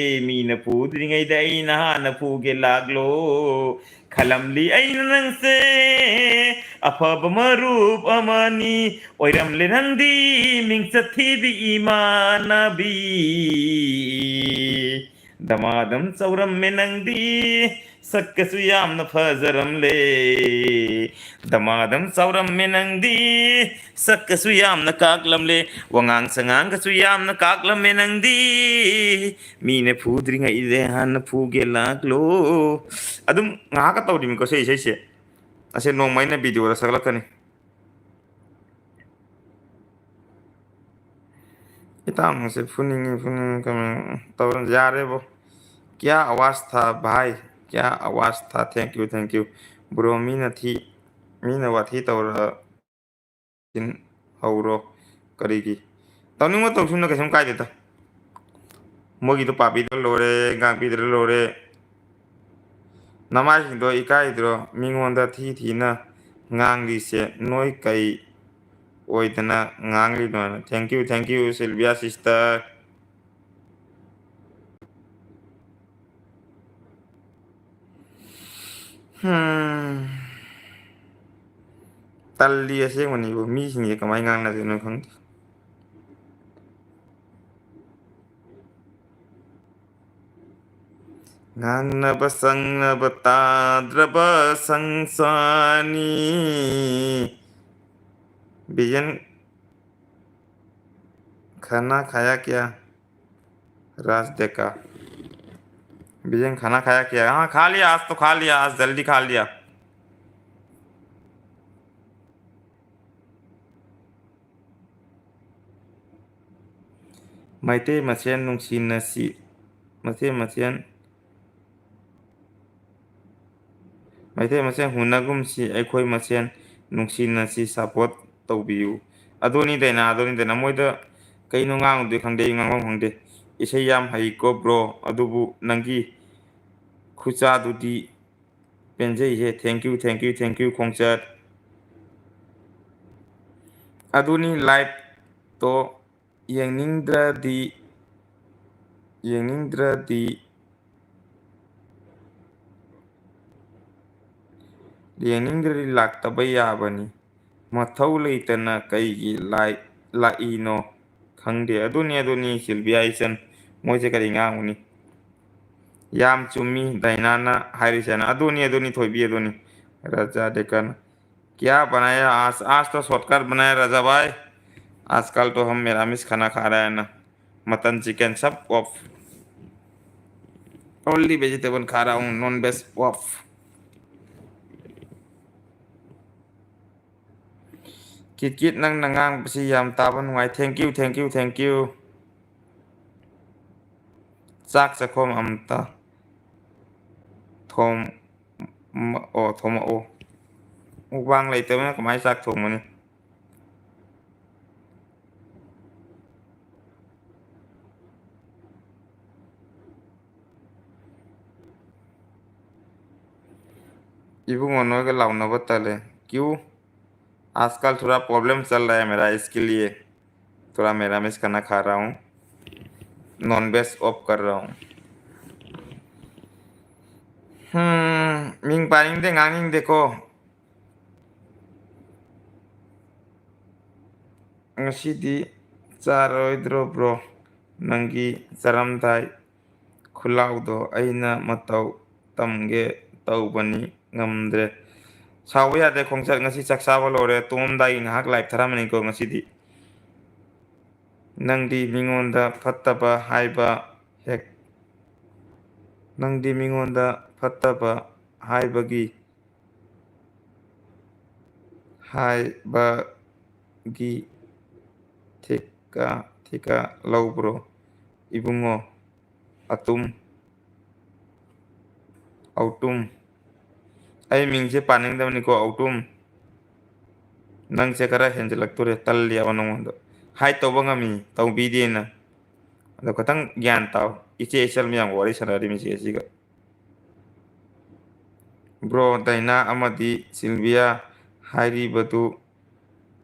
ꯃꯤꯅ ꯐꯨꯗ꯭ꯔꯤꯉꯩꯗ ꯑꯩꯅ ꯍꯥꯟꯅ ꯐꯨꯒꯦ ꯂꯥꯛꯂꯣ ꯈꯜꯂꯝꯂꯤ ꯑꯩꯅ ꯅꯪꯁꯦ꯫ ꯑꯐꯕ ꯃꯔꯨꯞ ꯑꯃꯅꯤ ꯑꯣꯏꯔꯝꯂꯦ ꯅꯪꯗꯤ, ꯃꯤꯡꯆꯠ ꯊꯤꯕꯤ ꯏꯃꯥꯟꯅꯕꯤ꯫ ꯗꯃꯥꯗꯝ ꯆꯥꯎꯔꯝꯃꯦ ꯅꯪꯗꯤ, ꯁꯛꯀꯁꯨ ꯌꯥꯝꯅ ꯐꯖꯔꯝꯂꯦ꯫ ꯗꯃꯥꯗꯝ ꯆꯥꯎꯔꯝꯃꯦ ꯅꯪꯗꯤ, ꯁꯛꯀꯁꯨ ꯌꯥꯝꯅ ꯀꯥꯛꯂꯝꯂꯦ꯫ ꯋꯥꯉꯥꯡ ꯁꯉꯥꯡꯒꯁꯨ ꯌꯥꯝꯅ ꯀꯥꯛꯂꯝꯃꯦ ꯅꯪꯗꯤ꯫ ꯃꯤꯅ ꯐꯨꯗ꯭ꯔꯤꯉꯩꯗ ꯍꯥꯟꯅ ꯐꯨꯒꯦ ꯂꯥꯛꯂꯣ꯫ ꯑꯗꯨꯝ ꯉꯥꯏꯍꯥꯛꯀ ꯇꯧꯔꯤꯃꯤꯀꯣ ꯁꯤ ꯏꯁꯩꯁꯦ꯫ ꯑꯁꯦ ꯅꯣꯡꯃ ꯑꯩꯅ ꯚꯤꯗꯤꯑꯣꯗ ꯁꯛꯂꯛꯀꯅꯤ꯫ ꯏꯇꯥꯎ ꯅꯪꯁꯦ ꯐꯨꯅꯤꯡꯉꯤ, ꯐꯨꯅꯤꯡꯉꯤ comment ꯇꯧꯔ ꯌꯥꯔꯦꯕꯣ꯫ ꯀꯌꯥ ꯑꯋꯥꯖ ꯊꯥ ꯚꯥꯏ, ꯀꯌꯥ ꯑꯋꯥꯖ ꯊꯥ꯫ Thank you, thank you꯫ Bro, ꯃꯤꯅ ꯊꯤ, ꯃꯤꯅ ꯋꯥꯊꯤ ꯇꯧꯔ ꯍꯧꯔꯣ꯫ ꯀꯔꯤꯒꯤ? ꯇꯧꯅꯤꯡꯕ ꯇꯧꯁꯤꯟꯅ ꯀꯩꯁꯨꯝ ꯀꯥꯏꯗꯦꯗ꯫ ꯃꯣꯏꯒꯤꯗꯣ ꯄꯥꯕꯤꯗ꯭ꯔ ꯂꯣꯏꯔꯦ, ꯉꯥꯛꯄꯤꯗ꯭ꯔ ꯂꯣꯏꯔꯦ꯫ ꯅꯃꯥꯏꯁꯤꯡꯗꯣ ꯏꯀꯥꯏꯗ꯭ꯔꯣ? ꯃꯤꯉꯣꯟꯗ ꯊꯤ ꯊꯤꯅ ꯉꯥꯡꯂꯤꯁꯦ ꯅꯣꯏ ꯀꯩ ꯑꯣꯏꯗꯅ ꯉꯥꯡꯂꯤꯅꯣ ꯍꯥꯏꯅ꯫ Thank you, thank you, Sylvia sister꯫ ꯍꯝ꯫ ꯇꯜꯂꯤ ꯑꯁꯦꯡꯕꯅꯤꯕꯨ, ꯃꯤꯁꯤꯡꯁꯦ ꯀꯃꯥꯏꯅ ꯉꯥꯡꯅꯗꯣꯏꯅꯣ ꯈꯪꯗꯦ꯫ ꯉꯥꯡꯅꯕ ꯁꯪꯅꯕ ꯇꯥꯗ꯭ꯔꯕ ꯁꯪꯁꯥꯅꯤ꯫ ꯕꯤꯖꯟ खाना खाया क्या? राज देखा। बिजन खाना खाया क्या? हाँ, खा लिया, आज तो खा लिया, आज जल्दी खा लिया। ꯃꯩꯇꯩ ꯃꯁꯦꯟ ꯅꯨꯡꯁꯤꯅꯁꯤ꯫ ꯃꯩꯇꯩ ꯃꯁꯦꯟ ꯃꯩꯇꯩ ꯃꯁꯦꯟ ꯍꯨꯟꯅꯒꯨꯝꯁꯤ, ꯑꯩꯈꯣꯏ ꯃꯁꯦꯟ ꯅꯨꯡꯁꯤꯅꯁꯤ, support ꯇꯧꯕꯤꯌꯨ꯫ ꯑꯗꯨꯅꯤ ꯗꯥꯏꯅꯥ, ꯑꯗꯨꯅꯤ ꯗꯥꯏꯅꯥ꯫ ꯃꯣꯏꯗ ꯀꯩꯅꯣ ꯉꯥꯡꯉꯨꯗꯣꯏ ꯈꯪꯗꯦ, ꯑꯩ ꯉꯥꯡꯐꯝ ꯈꯪꯗꯦ꯫ ꯏꯁꯩ ꯌꯥꯝ ꯍꯩꯀꯣ bro, ꯑꯗꯨꯕꯨ ꯅꯪꯒꯤ ꯈꯨꯆꯥꯗꯨꯗꯤ ꯄꯦꯟꯖꯩꯍꯦ꯫ Thank you, thank you, thank you, ꯈꯣꯡꯆꯠ꯫ ꯑꯗꯨꯅꯤ ꯂꯥꯏꯐꯇꯣ ꯌꯦꯡꯅꯤꯡꯗ꯭ꯔꯗꯤ, ꯌꯦꯡꯅꯤꯡꯗ꯭ꯔꯗꯤ, ꯌꯦꯡꯅꯤꯡꯗ꯭ꯔꯗꯤ ꯂꯥꯛꯇꯕ ꯌꯥꯕꯅꯤ꯫ ꯃꯊꯧ ꯂꯩꯇꯅ ꯀꯩꯒꯤ ꯂꯥꯏ-, ꯂꯥꯛꯏꯅꯣ ꯈꯪꯗꯦ꯫ ꯑꯗꯨꯅꯤ, ꯑꯗꯨꯅꯤ, ꯁꯤꯜꯕꯤꯌꯥ ꯏꯆꯟ, ꯃꯣꯏꯁꯦ ꯀꯔꯤ ꯉꯥꯡꯉꯨꯅꯤ? ꯌꯥꯝ ꯆꯨꯝꯃꯤ ꯗꯥꯏꯅꯥꯅ ꯍꯥꯏꯔꯤꯁꯦꯅ꯫ ꯑꯗꯨꯅꯤ, ꯑꯗꯨꯅꯤ, ꯊꯣꯏꯕꯤ, ꯑꯗꯨꯅꯤ꯫ ꯔꯥꯖꯥ ꯗꯦꯀꯟ꯫ क्या बनाया आज? आज तो शॉर्टकट बनाया राजा भाई। आजकल तो हम निरामिष खाना खा रहे हैं ना। मटन, चिकन सब ऑफ। ओनली वेजिटेबल खा रहा हूँ, non ways of. Kit kit, ꯅꯪꯅ ꯉꯥꯡꯕꯁꯤ ꯌꯥꯝ ꯇꯥꯕ ꯅꯨꯡꯉꯥꯏ꯫ Thank you, thank you, thank you꯫ ꯆꯥꯛ ꯆꯥꯛꯈꯣꯝ ꯑꯝꯇ ꯊꯣꯝ-, ꯑꯣ, ꯊꯣꯝꯃꯛꯑꯣ꯫ ꯃꯨꯛꯕꯥꯡ ꯂꯩꯇꯕꯅ ꯀꯃꯥꯏꯅ ꯆꯥꯛ ꯊꯣꯡꯒꯅꯤ? इबुंगो नोएगा लाउना बता ले। क्यों? आजकल थोड़ा प्रॉब्लम चल रहा है मेरा, इसके लिए थोड़ा निरामिष खाना खा रहा हूँ, नॉन वेज ऑफ कर रहा हूँ। ꯎꯝ, ꯃꯤꯡ ꯄꯥꯅꯤꯡꯗꯦ, ꯉꯥꯡꯅꯤꯡꯗꯦꯀꯣ꯫ ꯉꯁꯤꯗꯤ ꯆꯥꯔꯣꯏꯗ꯭ꯔꯣ ꯕ꯭ꯔꯣ? ꯅꯪꯒꯤ ꯆꯥꯔꯝꯗꯥꯏ ꯈꯨꯂꯥꯎꯗꯣ ꯑꯩꯅ ꯃꯇꯧ ꯇꯝꯒꯦ ꯇꯧꯕꯅꯤ, ꯉꯝꯗ꯭ꯔꯦ꯫ ꯁꯥꯎꯕ ꯌꯥꯗꯦ ꯈꯣꯡꯆꯠ, ꯉꯁꯤ ꯆꯥꯛ ꯆꯥꯕ ꯂꯣꯏꯔꯦ, ꯇꯨꯝꯃꯝꯗꯥꯏꯒꯤ ꯉꯥꯏꯍꯥꯛ ꯂꯥꯏꯞ ꯊꯥꯔꯝꯕꯅꯤꯀꯣ ꯉꯁꯤꯗꯤ꯫ ꯅꯪꯗꯤ ꯃꯤꯉꯣꯟꯗ ꯐꯠꯇꯕ ꯍꯥꯏꯕ ꯍꯦꯛ, ꯅꯪꯗꯤ ꯃꯤꯉꯣꯟꯗ ꯐꯠꯇꯕ ꯍꯥꯏꯕꯒꯤ, ꯍꯥꯏꯕꯒꯤ ꯊꯤꯀꯥ, ꯊꯤꯀꯥ ꯂꯧꯕ꯭ꯔꯣ ꯏꯕꯨꯡꯉꯣ? ꯑꯇꯨꯝ, ꯑꯧꯇꯨꯝ꯫ ꯑꯩ ꯃꯤꯡꯁꯦ ꯄꯥꯅꯤꯡꯗꯕꯅꯤꯀꯣ, ꯑꯧꯇꯨꯝ꯫ ꯅꯪꯁꯦ ꯈꯔ ꯍꯦꯟꯖꯤꯜꯂꯛꯇꯣꯔꯦ, ꯇꯜꯂꯦꯕ ꯅꯉꯣꯟꯗ꯫ ꯍꯥꯏꯠ ꯇꯧꯕ ꯉꯝꯃꯤ, ꯇꯧꯕꯤꯗꯦꯅ꯫ ꯑꯗꯣ ꯈꯤꯇꯪ ꯒ꯭ꯌꯥꯟ ꯇꯥꯎ꯫ ꯏꯆꯦ ꯏꯆꯜ ꯃꯌꯥꯝꯒ ꯋꯥꯔꯤ ꯁꯥꯟꯅꯔꯤꯃꯤꯁꯦ ꯑꯁꯤꯒ꯫ ꯕ꯭ꯔꯣ, ꯗꯥꯏꯅꯥ ꯑꯃꯗꯤ ꯁꯤꯜꯚꯤꯌꯥ ꯍꯥꯏꯔꯤꯕꯗꯨ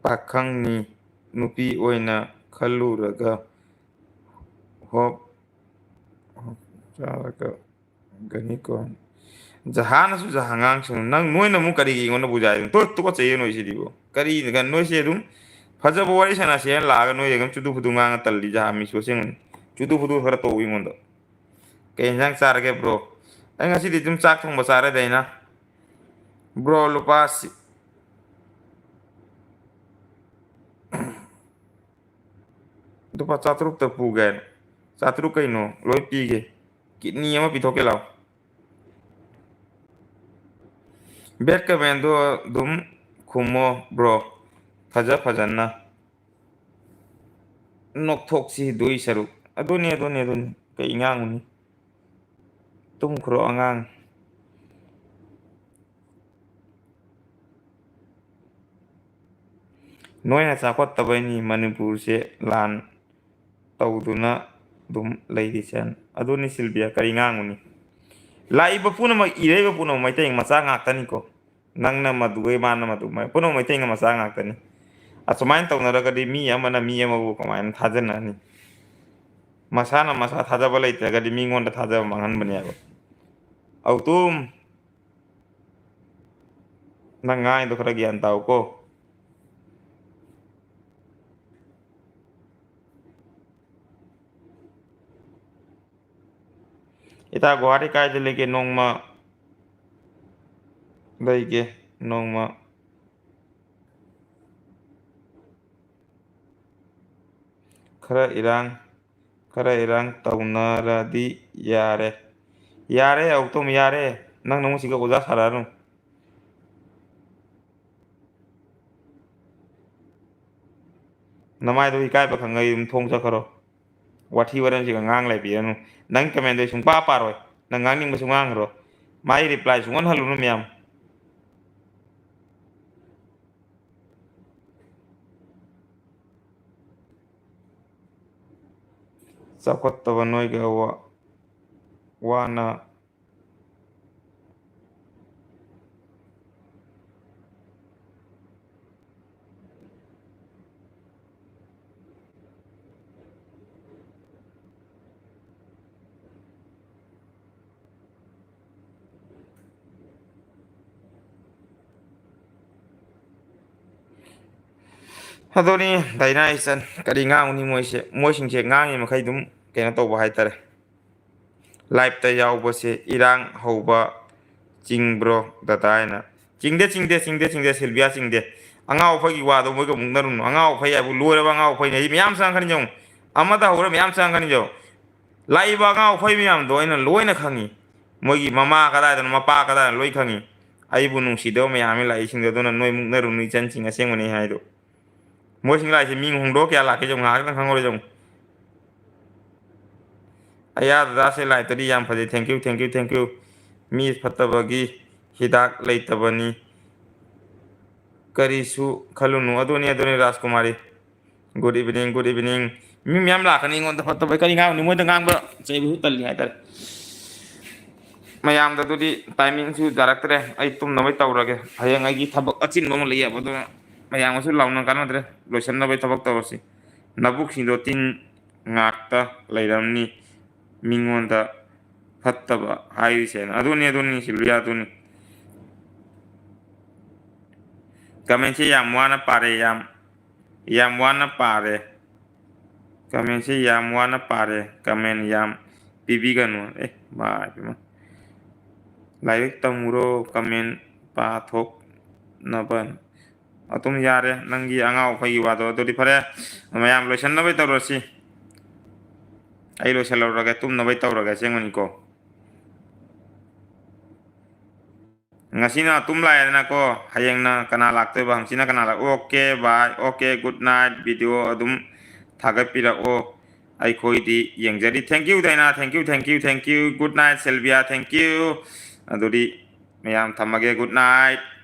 ꯄꯥꯈꯪꯅꯤ, ꯅꯨꯄꯤ ꯑꯣꯏꯅ ꯈꯜꯂꯨꯔꯒ ꯍꯣꯞ ꯆꯥꯔꯒ ꯒꯅꯤꯀꯣ꯫ ꯖꯍꯥꯅꯁꯨ ꯖꯍꯥ ꯉꯥꯡꯁꯅꯨ꯫ ꯅꯪ, ꯅꯣꯏꯅ ꯑꯃꯨꯛ ꯀꯔꯤꯒꯤ ꯑꯩꯉꯣꯟꯗ ꯕꯨꯖꯥꯏꯗꯣ? ꯇꯨ-, ꯇꯨꯀꯠꯆꯩꯌꯦ ꯅꯣꯏꯁꯤꯗꯤꯕꯣ꯫ ꯀꯔꯤꯅꯣ ꯅꯣꯏꯁꯦ ꯑꯗꯨꯝ ꯐꯖꯕ ꯋꯥꯔꯤ ꯁꯥꯟꯅꯁꯦꯅ ꯂꯥꯛꯑꯒ ꯅꯣꯏ ꯑꯗꯨꯝ ꯆꯨꯗꯨ ꯐꯨꯗꯨ ꯉꯥꯡꯉ ꯇꯜꯂꯤ, ꯖꯍꯥ ꯃꯤꯁꯨ ꯑꯁꯦꯡꯕꯅꯤ꯫ ꯆꯨꯗꯨ ꯐꯨꯗꯨ ꯈꯔ ꯇꯧ ꯑꯩꯉꯣꯟꯗ꯫ ꯀꯩ ꯌꯦꯟꯖꯥꯡ ꯆꯥꯔꯒꯦ, bro? ꯑꯩ ꯉꯁꯤꯗꯤ ꯑꯗꯨꯝ ꯆꯥꯛ ꯊꯣꯡꯕ ꯆꯥꯔꯦꯗ ꯑꯩꯅ꯫ Bro, ꯂꯨꯄꯥ ꯁꯤ-, ꯂꯨꯄꯥ ꯆꯥꯇ꯭ꯔꯨꯛꯇ ꯄꯨꯒꯦ ꯍꯥꯏꯅ꯫ ꯆꯥꯇ꯭ꯔꯨꯛ ꯀꯩꯅꯣ? ꯂꯣꯏ ꯄꯤꯒꯦ꯫ Kidney ꯑꯃ ꯄꯤꯊꯣꯛꯀꯦ ꯂꯥꯎ꯫ Bad commentꯗꯣ ꯑꯗꯨꯝ ꯈꯨꯝꯃꯣ, bro꯫ ꯐꯖ ꯐꯖꯅ ꯅꯣꯛꯊꯣꯛꯁꯤ ꯗꯨꯏ ꯁꯔꯨꯛ꯫ ꯑꯗꯨꯅꯤ, ꯑꯗꯨꯅꯤ, ꯑꯗꯨꯅꯤ꯫ ꯀꯩ ꯉꯥꯡꯉꯨꯅꯤ? ꯇꯨꯝꯈ꯭ꯔꯣ, ꯑꯉꯥꯡ꯫ ꯅꯣꯏꯅ ꯆꯥꯎꯈꯠꯇꯕꯩꯅꯤ ꯃꯅꯤꯄꯨꯔꯁꯦ ꯂꯥꯟ ꯇꯧꯗꯨꯅ ꯑꯗꯨꯝ ꯂꯩꯔꯤꯁꯦ꯫ ꯑꯗꯨꯅꯤ ꯁꯤꯜꯕꯤꯌꯥ, ꯀꯔꯤ ꯉꯥꯡꯉꯨꯅꯤ? ꯂꯥꯛꯏꯕ ꯄꯨꯝꯅꯃꯛ, ꯏꯔꯛꯏꯕ ꯄꯨꯝꯅꯃꯛ ꯃꯩꯇꯩ ꯃꯆꯥ ꯉꯥꯛꯇꯅꯤꯀꯣ꯫ ꯅꯪꯅ ꯃꯗꯨꯒꯩ, ꯃꯥꯅ ꯃꯗꯨꯒꯩ, ꯄꯨꯝꯅꯃꯛ ꯃꯩꯇꯩ ꯃꯆꯥ ꯉꯥꯛꯇꯅꯤ꯫ ꯑꯁꯨꯃꯥꯏꯅ ꯇꯧꯅꯔꯒꯗꯤ ꯃꯤ ꯑꯃꯅ ꯃꯤ ꯑꯃꯕꯨ ꯀꯃꯥꯏꯅ ꯊꯥꯖꯅꯅꯤ? ꯃꯁꯥꯅ ꯃꯁꯥ ꯊꯥꯖꯕ ꯂꯩꯇ꯭ꯔꯒꯗꯤ ꯃꯤꯉꯣꯟꯗ ꯊꯥꯖꯕ ꯃꯥꯡꯍꯟꯕꯅꯦꯕ꯫ ꯑꯧꯇꯨꯝ, ꯅꯪ ꯉꯥꯡꯉꯤꯗꯣ ꯈꯔ ꯒ꯭ꯌꯥꯟ ꯇꯥꯎꯀꯣ꯫ ꯏꯇꯥ, ꯒꯨꯍꯥꯇꯤ ꯀꯥꯏꯗ ꯂꯩꯒꯦ? ꯅꯣꯡꯃ ꯂꯩꯒꯦ, ꯅꯣꯡꯃ꯫ ꯈꯔ ꯏꯔꯥꯡ, ꯈꯔ ꯏꯔꯥꯡ ꯇꯧꯅꯔꯗꯤ ꯌꯥꯔꯦ꯫ ꯌꯥꯔꯦ, ꯑꯧꯇꯣꯝ, ꯌꯥꯔꯦ꯫ ꯅꯪ ꯅꯃꯨꯛ ꯁꯤꯒ ꯑꯣꯖꯥ ꯁꯥꯔꯛꯑꯅꯨ꯫ ꯅꯃꯥꯏꯗꯣ ꯏꯀꯥꯏꯕ ꯈꯪꯉꯩ ꯑꯗꯨꯝ ꯊꯣꯡ ꯆꯠꯈ꯭ꯔꯣ꯫ ꯋꯥꯊꯤ ꯋꯥꯔꯦꯝꯁꯤꯒ ꯉꯥꯡ ꯂꯩꯕꯤꯔꯅꯨ꯫ ꯅꯪ commentꯗꯣ ꯑꯩ ꯁꯨꯡꯄꯥ ꯄꯥꯔꯣꯏ꯫ ꯅꯪ ꯉꯥꯡꯅꯤꯡꯕꯁꯨ ꯉꯥꯡꯈ꯭ꯔꯣ꯫ ꯃꯥꯏ reply ꯁꯨꯡꯍꯟ ꯍꯜꯂꯨꯅꯨ ꯃꯌꯥꯝ꯫ ꯆꯥꯎꯈꯠꯇꯕ ꯅꯣꯏꯒ ꯋꯥ-, ꯋꯥꯅ ꯑꯗꯨꯅꯤ, ꯗꯥꯏꯅꯥ ꯏꯆꯟ, ꯀꯔꯤ ꯉꯥꯡꯉꯨꯅꯤ ꯃꯣꯏꯁꯦ? ꯃꯣꯏꯁꯤꯡꯁꯦ ꯉꯥꯡꯉꯤ ꯃꯈꯩ ꯑꯗꯨꯝ ꯀꯩꯅꯣ ꯇꯧꯕ ꯍꯥꯏꯇꯥꯔꯦ꯫ Live-ꯇ ꯌꯥꯎꯕꯁꯦ ꯏꯔꯥꯡ ꯍꯧꯕ ꯆꯤꯡꯕ꯭ꯔꯣ, ꯗꯗꯥ ꯍꯥꯏꯅ? ꯆꯤꯡꯗꯦ, ꯆꯤꯡꯗꯦ, ꯆꯤꯡꯗꯦ, ꯆꯤꯡꯗꯦ, ꯁꯤꯜꯚꯤꯌꯥ ꯆꯤꯡꯗꯦ꯫ ꯑꯉꯥꯎ ꯑꯐꯩꯒꯤ ꯋꯥꯗꯣ ꯃꯣꯏꯒ ꯃꯨꯛꯅꯔꯨꯅꯨ꯫ ꯑꯉꯥꯎ ꯑꯐꯩ ꯍꯥꯏꯕꯨ ꯂꯣꯏꯔꯕ ꯑꯉꯥꯎ ꯑꯐꯩꯅꯦ꯫ ꯑꯩ ꯃꯌꯥꯝ ꯆꯪꯉꯛꯀꯅꯤ ꯌꯦꯡꯉꯨ꯫ ꯑꯃꯗ ꯍꯧꯔ ꯃꯌꯥꯝ ꯆꯪꯉꯛꯀꯅꯤ ꯌꯦꯡꯉꯨ꯫ ꯂꯥꯛꯏꯕ ꯑꯉꯥꯎ ꯑꯐꯩ ꯃꯌꯥꯝꯗꯣ ꯑꯩꯅ ꯂꯣꯏꯅ ꯈꯪꯉꯤ꯫ ꯃꯣꯏꯒꯤ ꯃꯃꯥ ꯀꯗꯥꯏꯗꯅꯣ, ꯃꯄꯥ ꯀꯗꯥꯏꯗꯅꯣ ꯂꯣꯏ ꯈꯪꯉꯤ꯫ ꯑꯩꯕꯨ ꯅꯨꯡꯁꯤꯗꯕ ꯃꯌꯥꯝ ꯑꯃ ꯂꯥꯛꯏꯁꯤꯡꯗꯣ, ꯑꯗꯨꯅ ꯅꯣꯏ ꯃꯨꯛꯅꯔꯨꯅꯨ, ꯏꯆꯟꯁꯤꯡ ꯑꯁꯦꯡꯕꯅꯤ ꯍꯥꯏꯗꯣ꯫ ꯃꯣꯏꯁꯤꯡ ꯂꯥꯛꯏꯁꯦ ꯃꯤ ꯍꯣꯡꯗꯣꯛ ꯀꯌꯥ ꯂꯥꯛꯀꯦ ꯌꯦꯡꯉꯨ, ꯉꯥꯏꯍꯥꯛꯇꯪ ꯈꯪꯍꯧꯔꯦ ꯌꯦꯡꯉꯨ꯫ ꯑꯌꯥ ꯗꯗꯥꯁꯦ ꯂꯥꯏꯇꯗꯤ ꯌꯥꯝ ꯐꯖꯩ, thank you, thank you, thank you꯫ ꯃꯤ ꯐꯠꯇꯕꯒꯤ ꯍꯤꯗꯥꯛ ꯂꯩꯇꯕꯅꯤ, ꯀꯔꯤꯁꯨ ꯈꯜꯂꯨꯅꯨ꯫ ꯑꯗꯨꯅꯤ, ꯑꯗꯨꯅꯤ, ꯔꯥꯖꯀꯨꯃꯥꯔꯤ꯫ Good evening, good evening꯫ ꯃꯤ ꯃꯌꯥꯝ ꯂꯥꯛꯀꯅꯤ ꯑꯩꯉꯣꯟꯗ ꯐꯠꯇꯕ꯫ ꯀꯔꯤ ꯉꯥꯡꯅꯤ? ꯃꯣꯏꯗ ꯉꯥꯡꯕ ꯆꯩꯕꯁꯨ ꯇꯜꯂꯤ ꯍꯥꯏꯇꯥꯔꯦ꯫ ꯃꯌꯥꯝꯗ ꯑꯗꯨꯗꯤ timing-ꯁꯨ ꯌꯥꯔꯛꯇ꯭ꯔꯦ꯫ ꯑꯩ ꯇꯨꯝꯅꯕ ꯇꯧꯔꯒꯦ꯫ ꯍꯌꯦꯡ ꯑꯩꯒꯤ ꯊꯕꯛ ꯑꯆꯤꯟꯕ ꯑꯃ ꯂꯩꯌꯦꯕ, ꯑꯗꯨꯅ ꯃꯌꯥꯝꯒꯁꯨ ꯂꯥꯎꯅ ꯀꯥꯟꯅꯗ꯭ꯔꯦ꯫ ꯂꯣꯏꯁꯟꯅꯕ ꯊꯕꯛ ꯇꯧꯔꯁꯤ꯫ ꯅꯕꯨꯛꯁꯤꯡꯗꯣ ꯇꯤꯟ ꯉꯥꯛꯇ ꯂꯩꯔꯝꯅꯤ꯫ ꯃꯤꯉꯣꯟꯗ ꯐꯠꯇꯕ ꯍꯥꯏꯔꯤꯁꯦꯅ꯫ ꯑꯗꯨꯅꯤ, ꯑꯗꯨꯅꯤ, ꯁꯤꯜꯚꯤꯌꯥ, ꯑꯗꯨꯅꯤ꯫ Comment-ꯁꯦ ꯌꯥꯝ ꯋꯥꯅ ꯄꯥꯔꯦ, ꯌꯥꯝ, ꯌꯥꯝ ꯋꯥꯅ ꯄꯥꯔꯦ꯫ Comment-ꯁꯦ ꯌꯥꯝ ꯋꯥꯅ ꯄꯥꯔꯦ꯫ Comment ꯌꯥꯝ ꯄꯤꯕꯤꯒꯅꯨ꯫ ꯑꯦ, ꯃꯥ ꯏꯕꯦꯝꯃ꯫ ꯂꯥꯏꯔꯤꯛ ꯇꯝꯃꯨꯔꯣ, comment ꯄꯥꯊꯣꯛꯅꯕ꯫ ꯑꯗꯨꯝ ꯌꯥꯔꯦ, ꯅꯪꯒꯤ ꯑꯉꯥꯎ ꯑꯐꯩꯒꯤ ꯋꯥꯗꯣ꯫ ꯑꯗꯨꯗꯤ ꯐꯔꯦ, ꯃꯌꯥꯝ ꯂꯣꯏꯁꯟꯅꯕ ꯇꯧꯔꯁꯤ꯫ ꯑꯩ ꯂꯣꯏꯁꯜꯂꯧꯔꯒꯦ, ꯇꯨꯝꯅꯕ ꯇꯧꯔꯒꯦ, ꯑꯁꯦꯡꯕꯅꯤꯀꯣ꯫ ꯉꯁꯤꯅ ꯑꯗꯨꯝ ꯂꯥꯛꯑꯦꯗꯅꯀꯣ, ꯍꯌꯦꯡꯅ ꯀꯅꯥ ꯂꯥꯛꯇꯣꯏꯕ, ꯍꯪꯆꯤꯠꯅ ꯀꯅꯥ ꯂꯥꯛ-, OK, bye, OK, good night, video ꯑꯗꯨꯝ ꯊꯥꯒꯠꯄꯤꯔꯛꯑꯣ, ꯑꯩꯈꯣꯏꯗꯤ ꯌꯦꯡꯖꯔꯤ꯫ Thank you, ꯗꯥꯏꯅꯥ, thank you, thank you, thank you, good night, Sylvia, thank you꯫ ꯑꯗꯨꯗꯤ ꯃꯌꯥꯝ ꯊꯝꯃꯒꯦ, good night꯫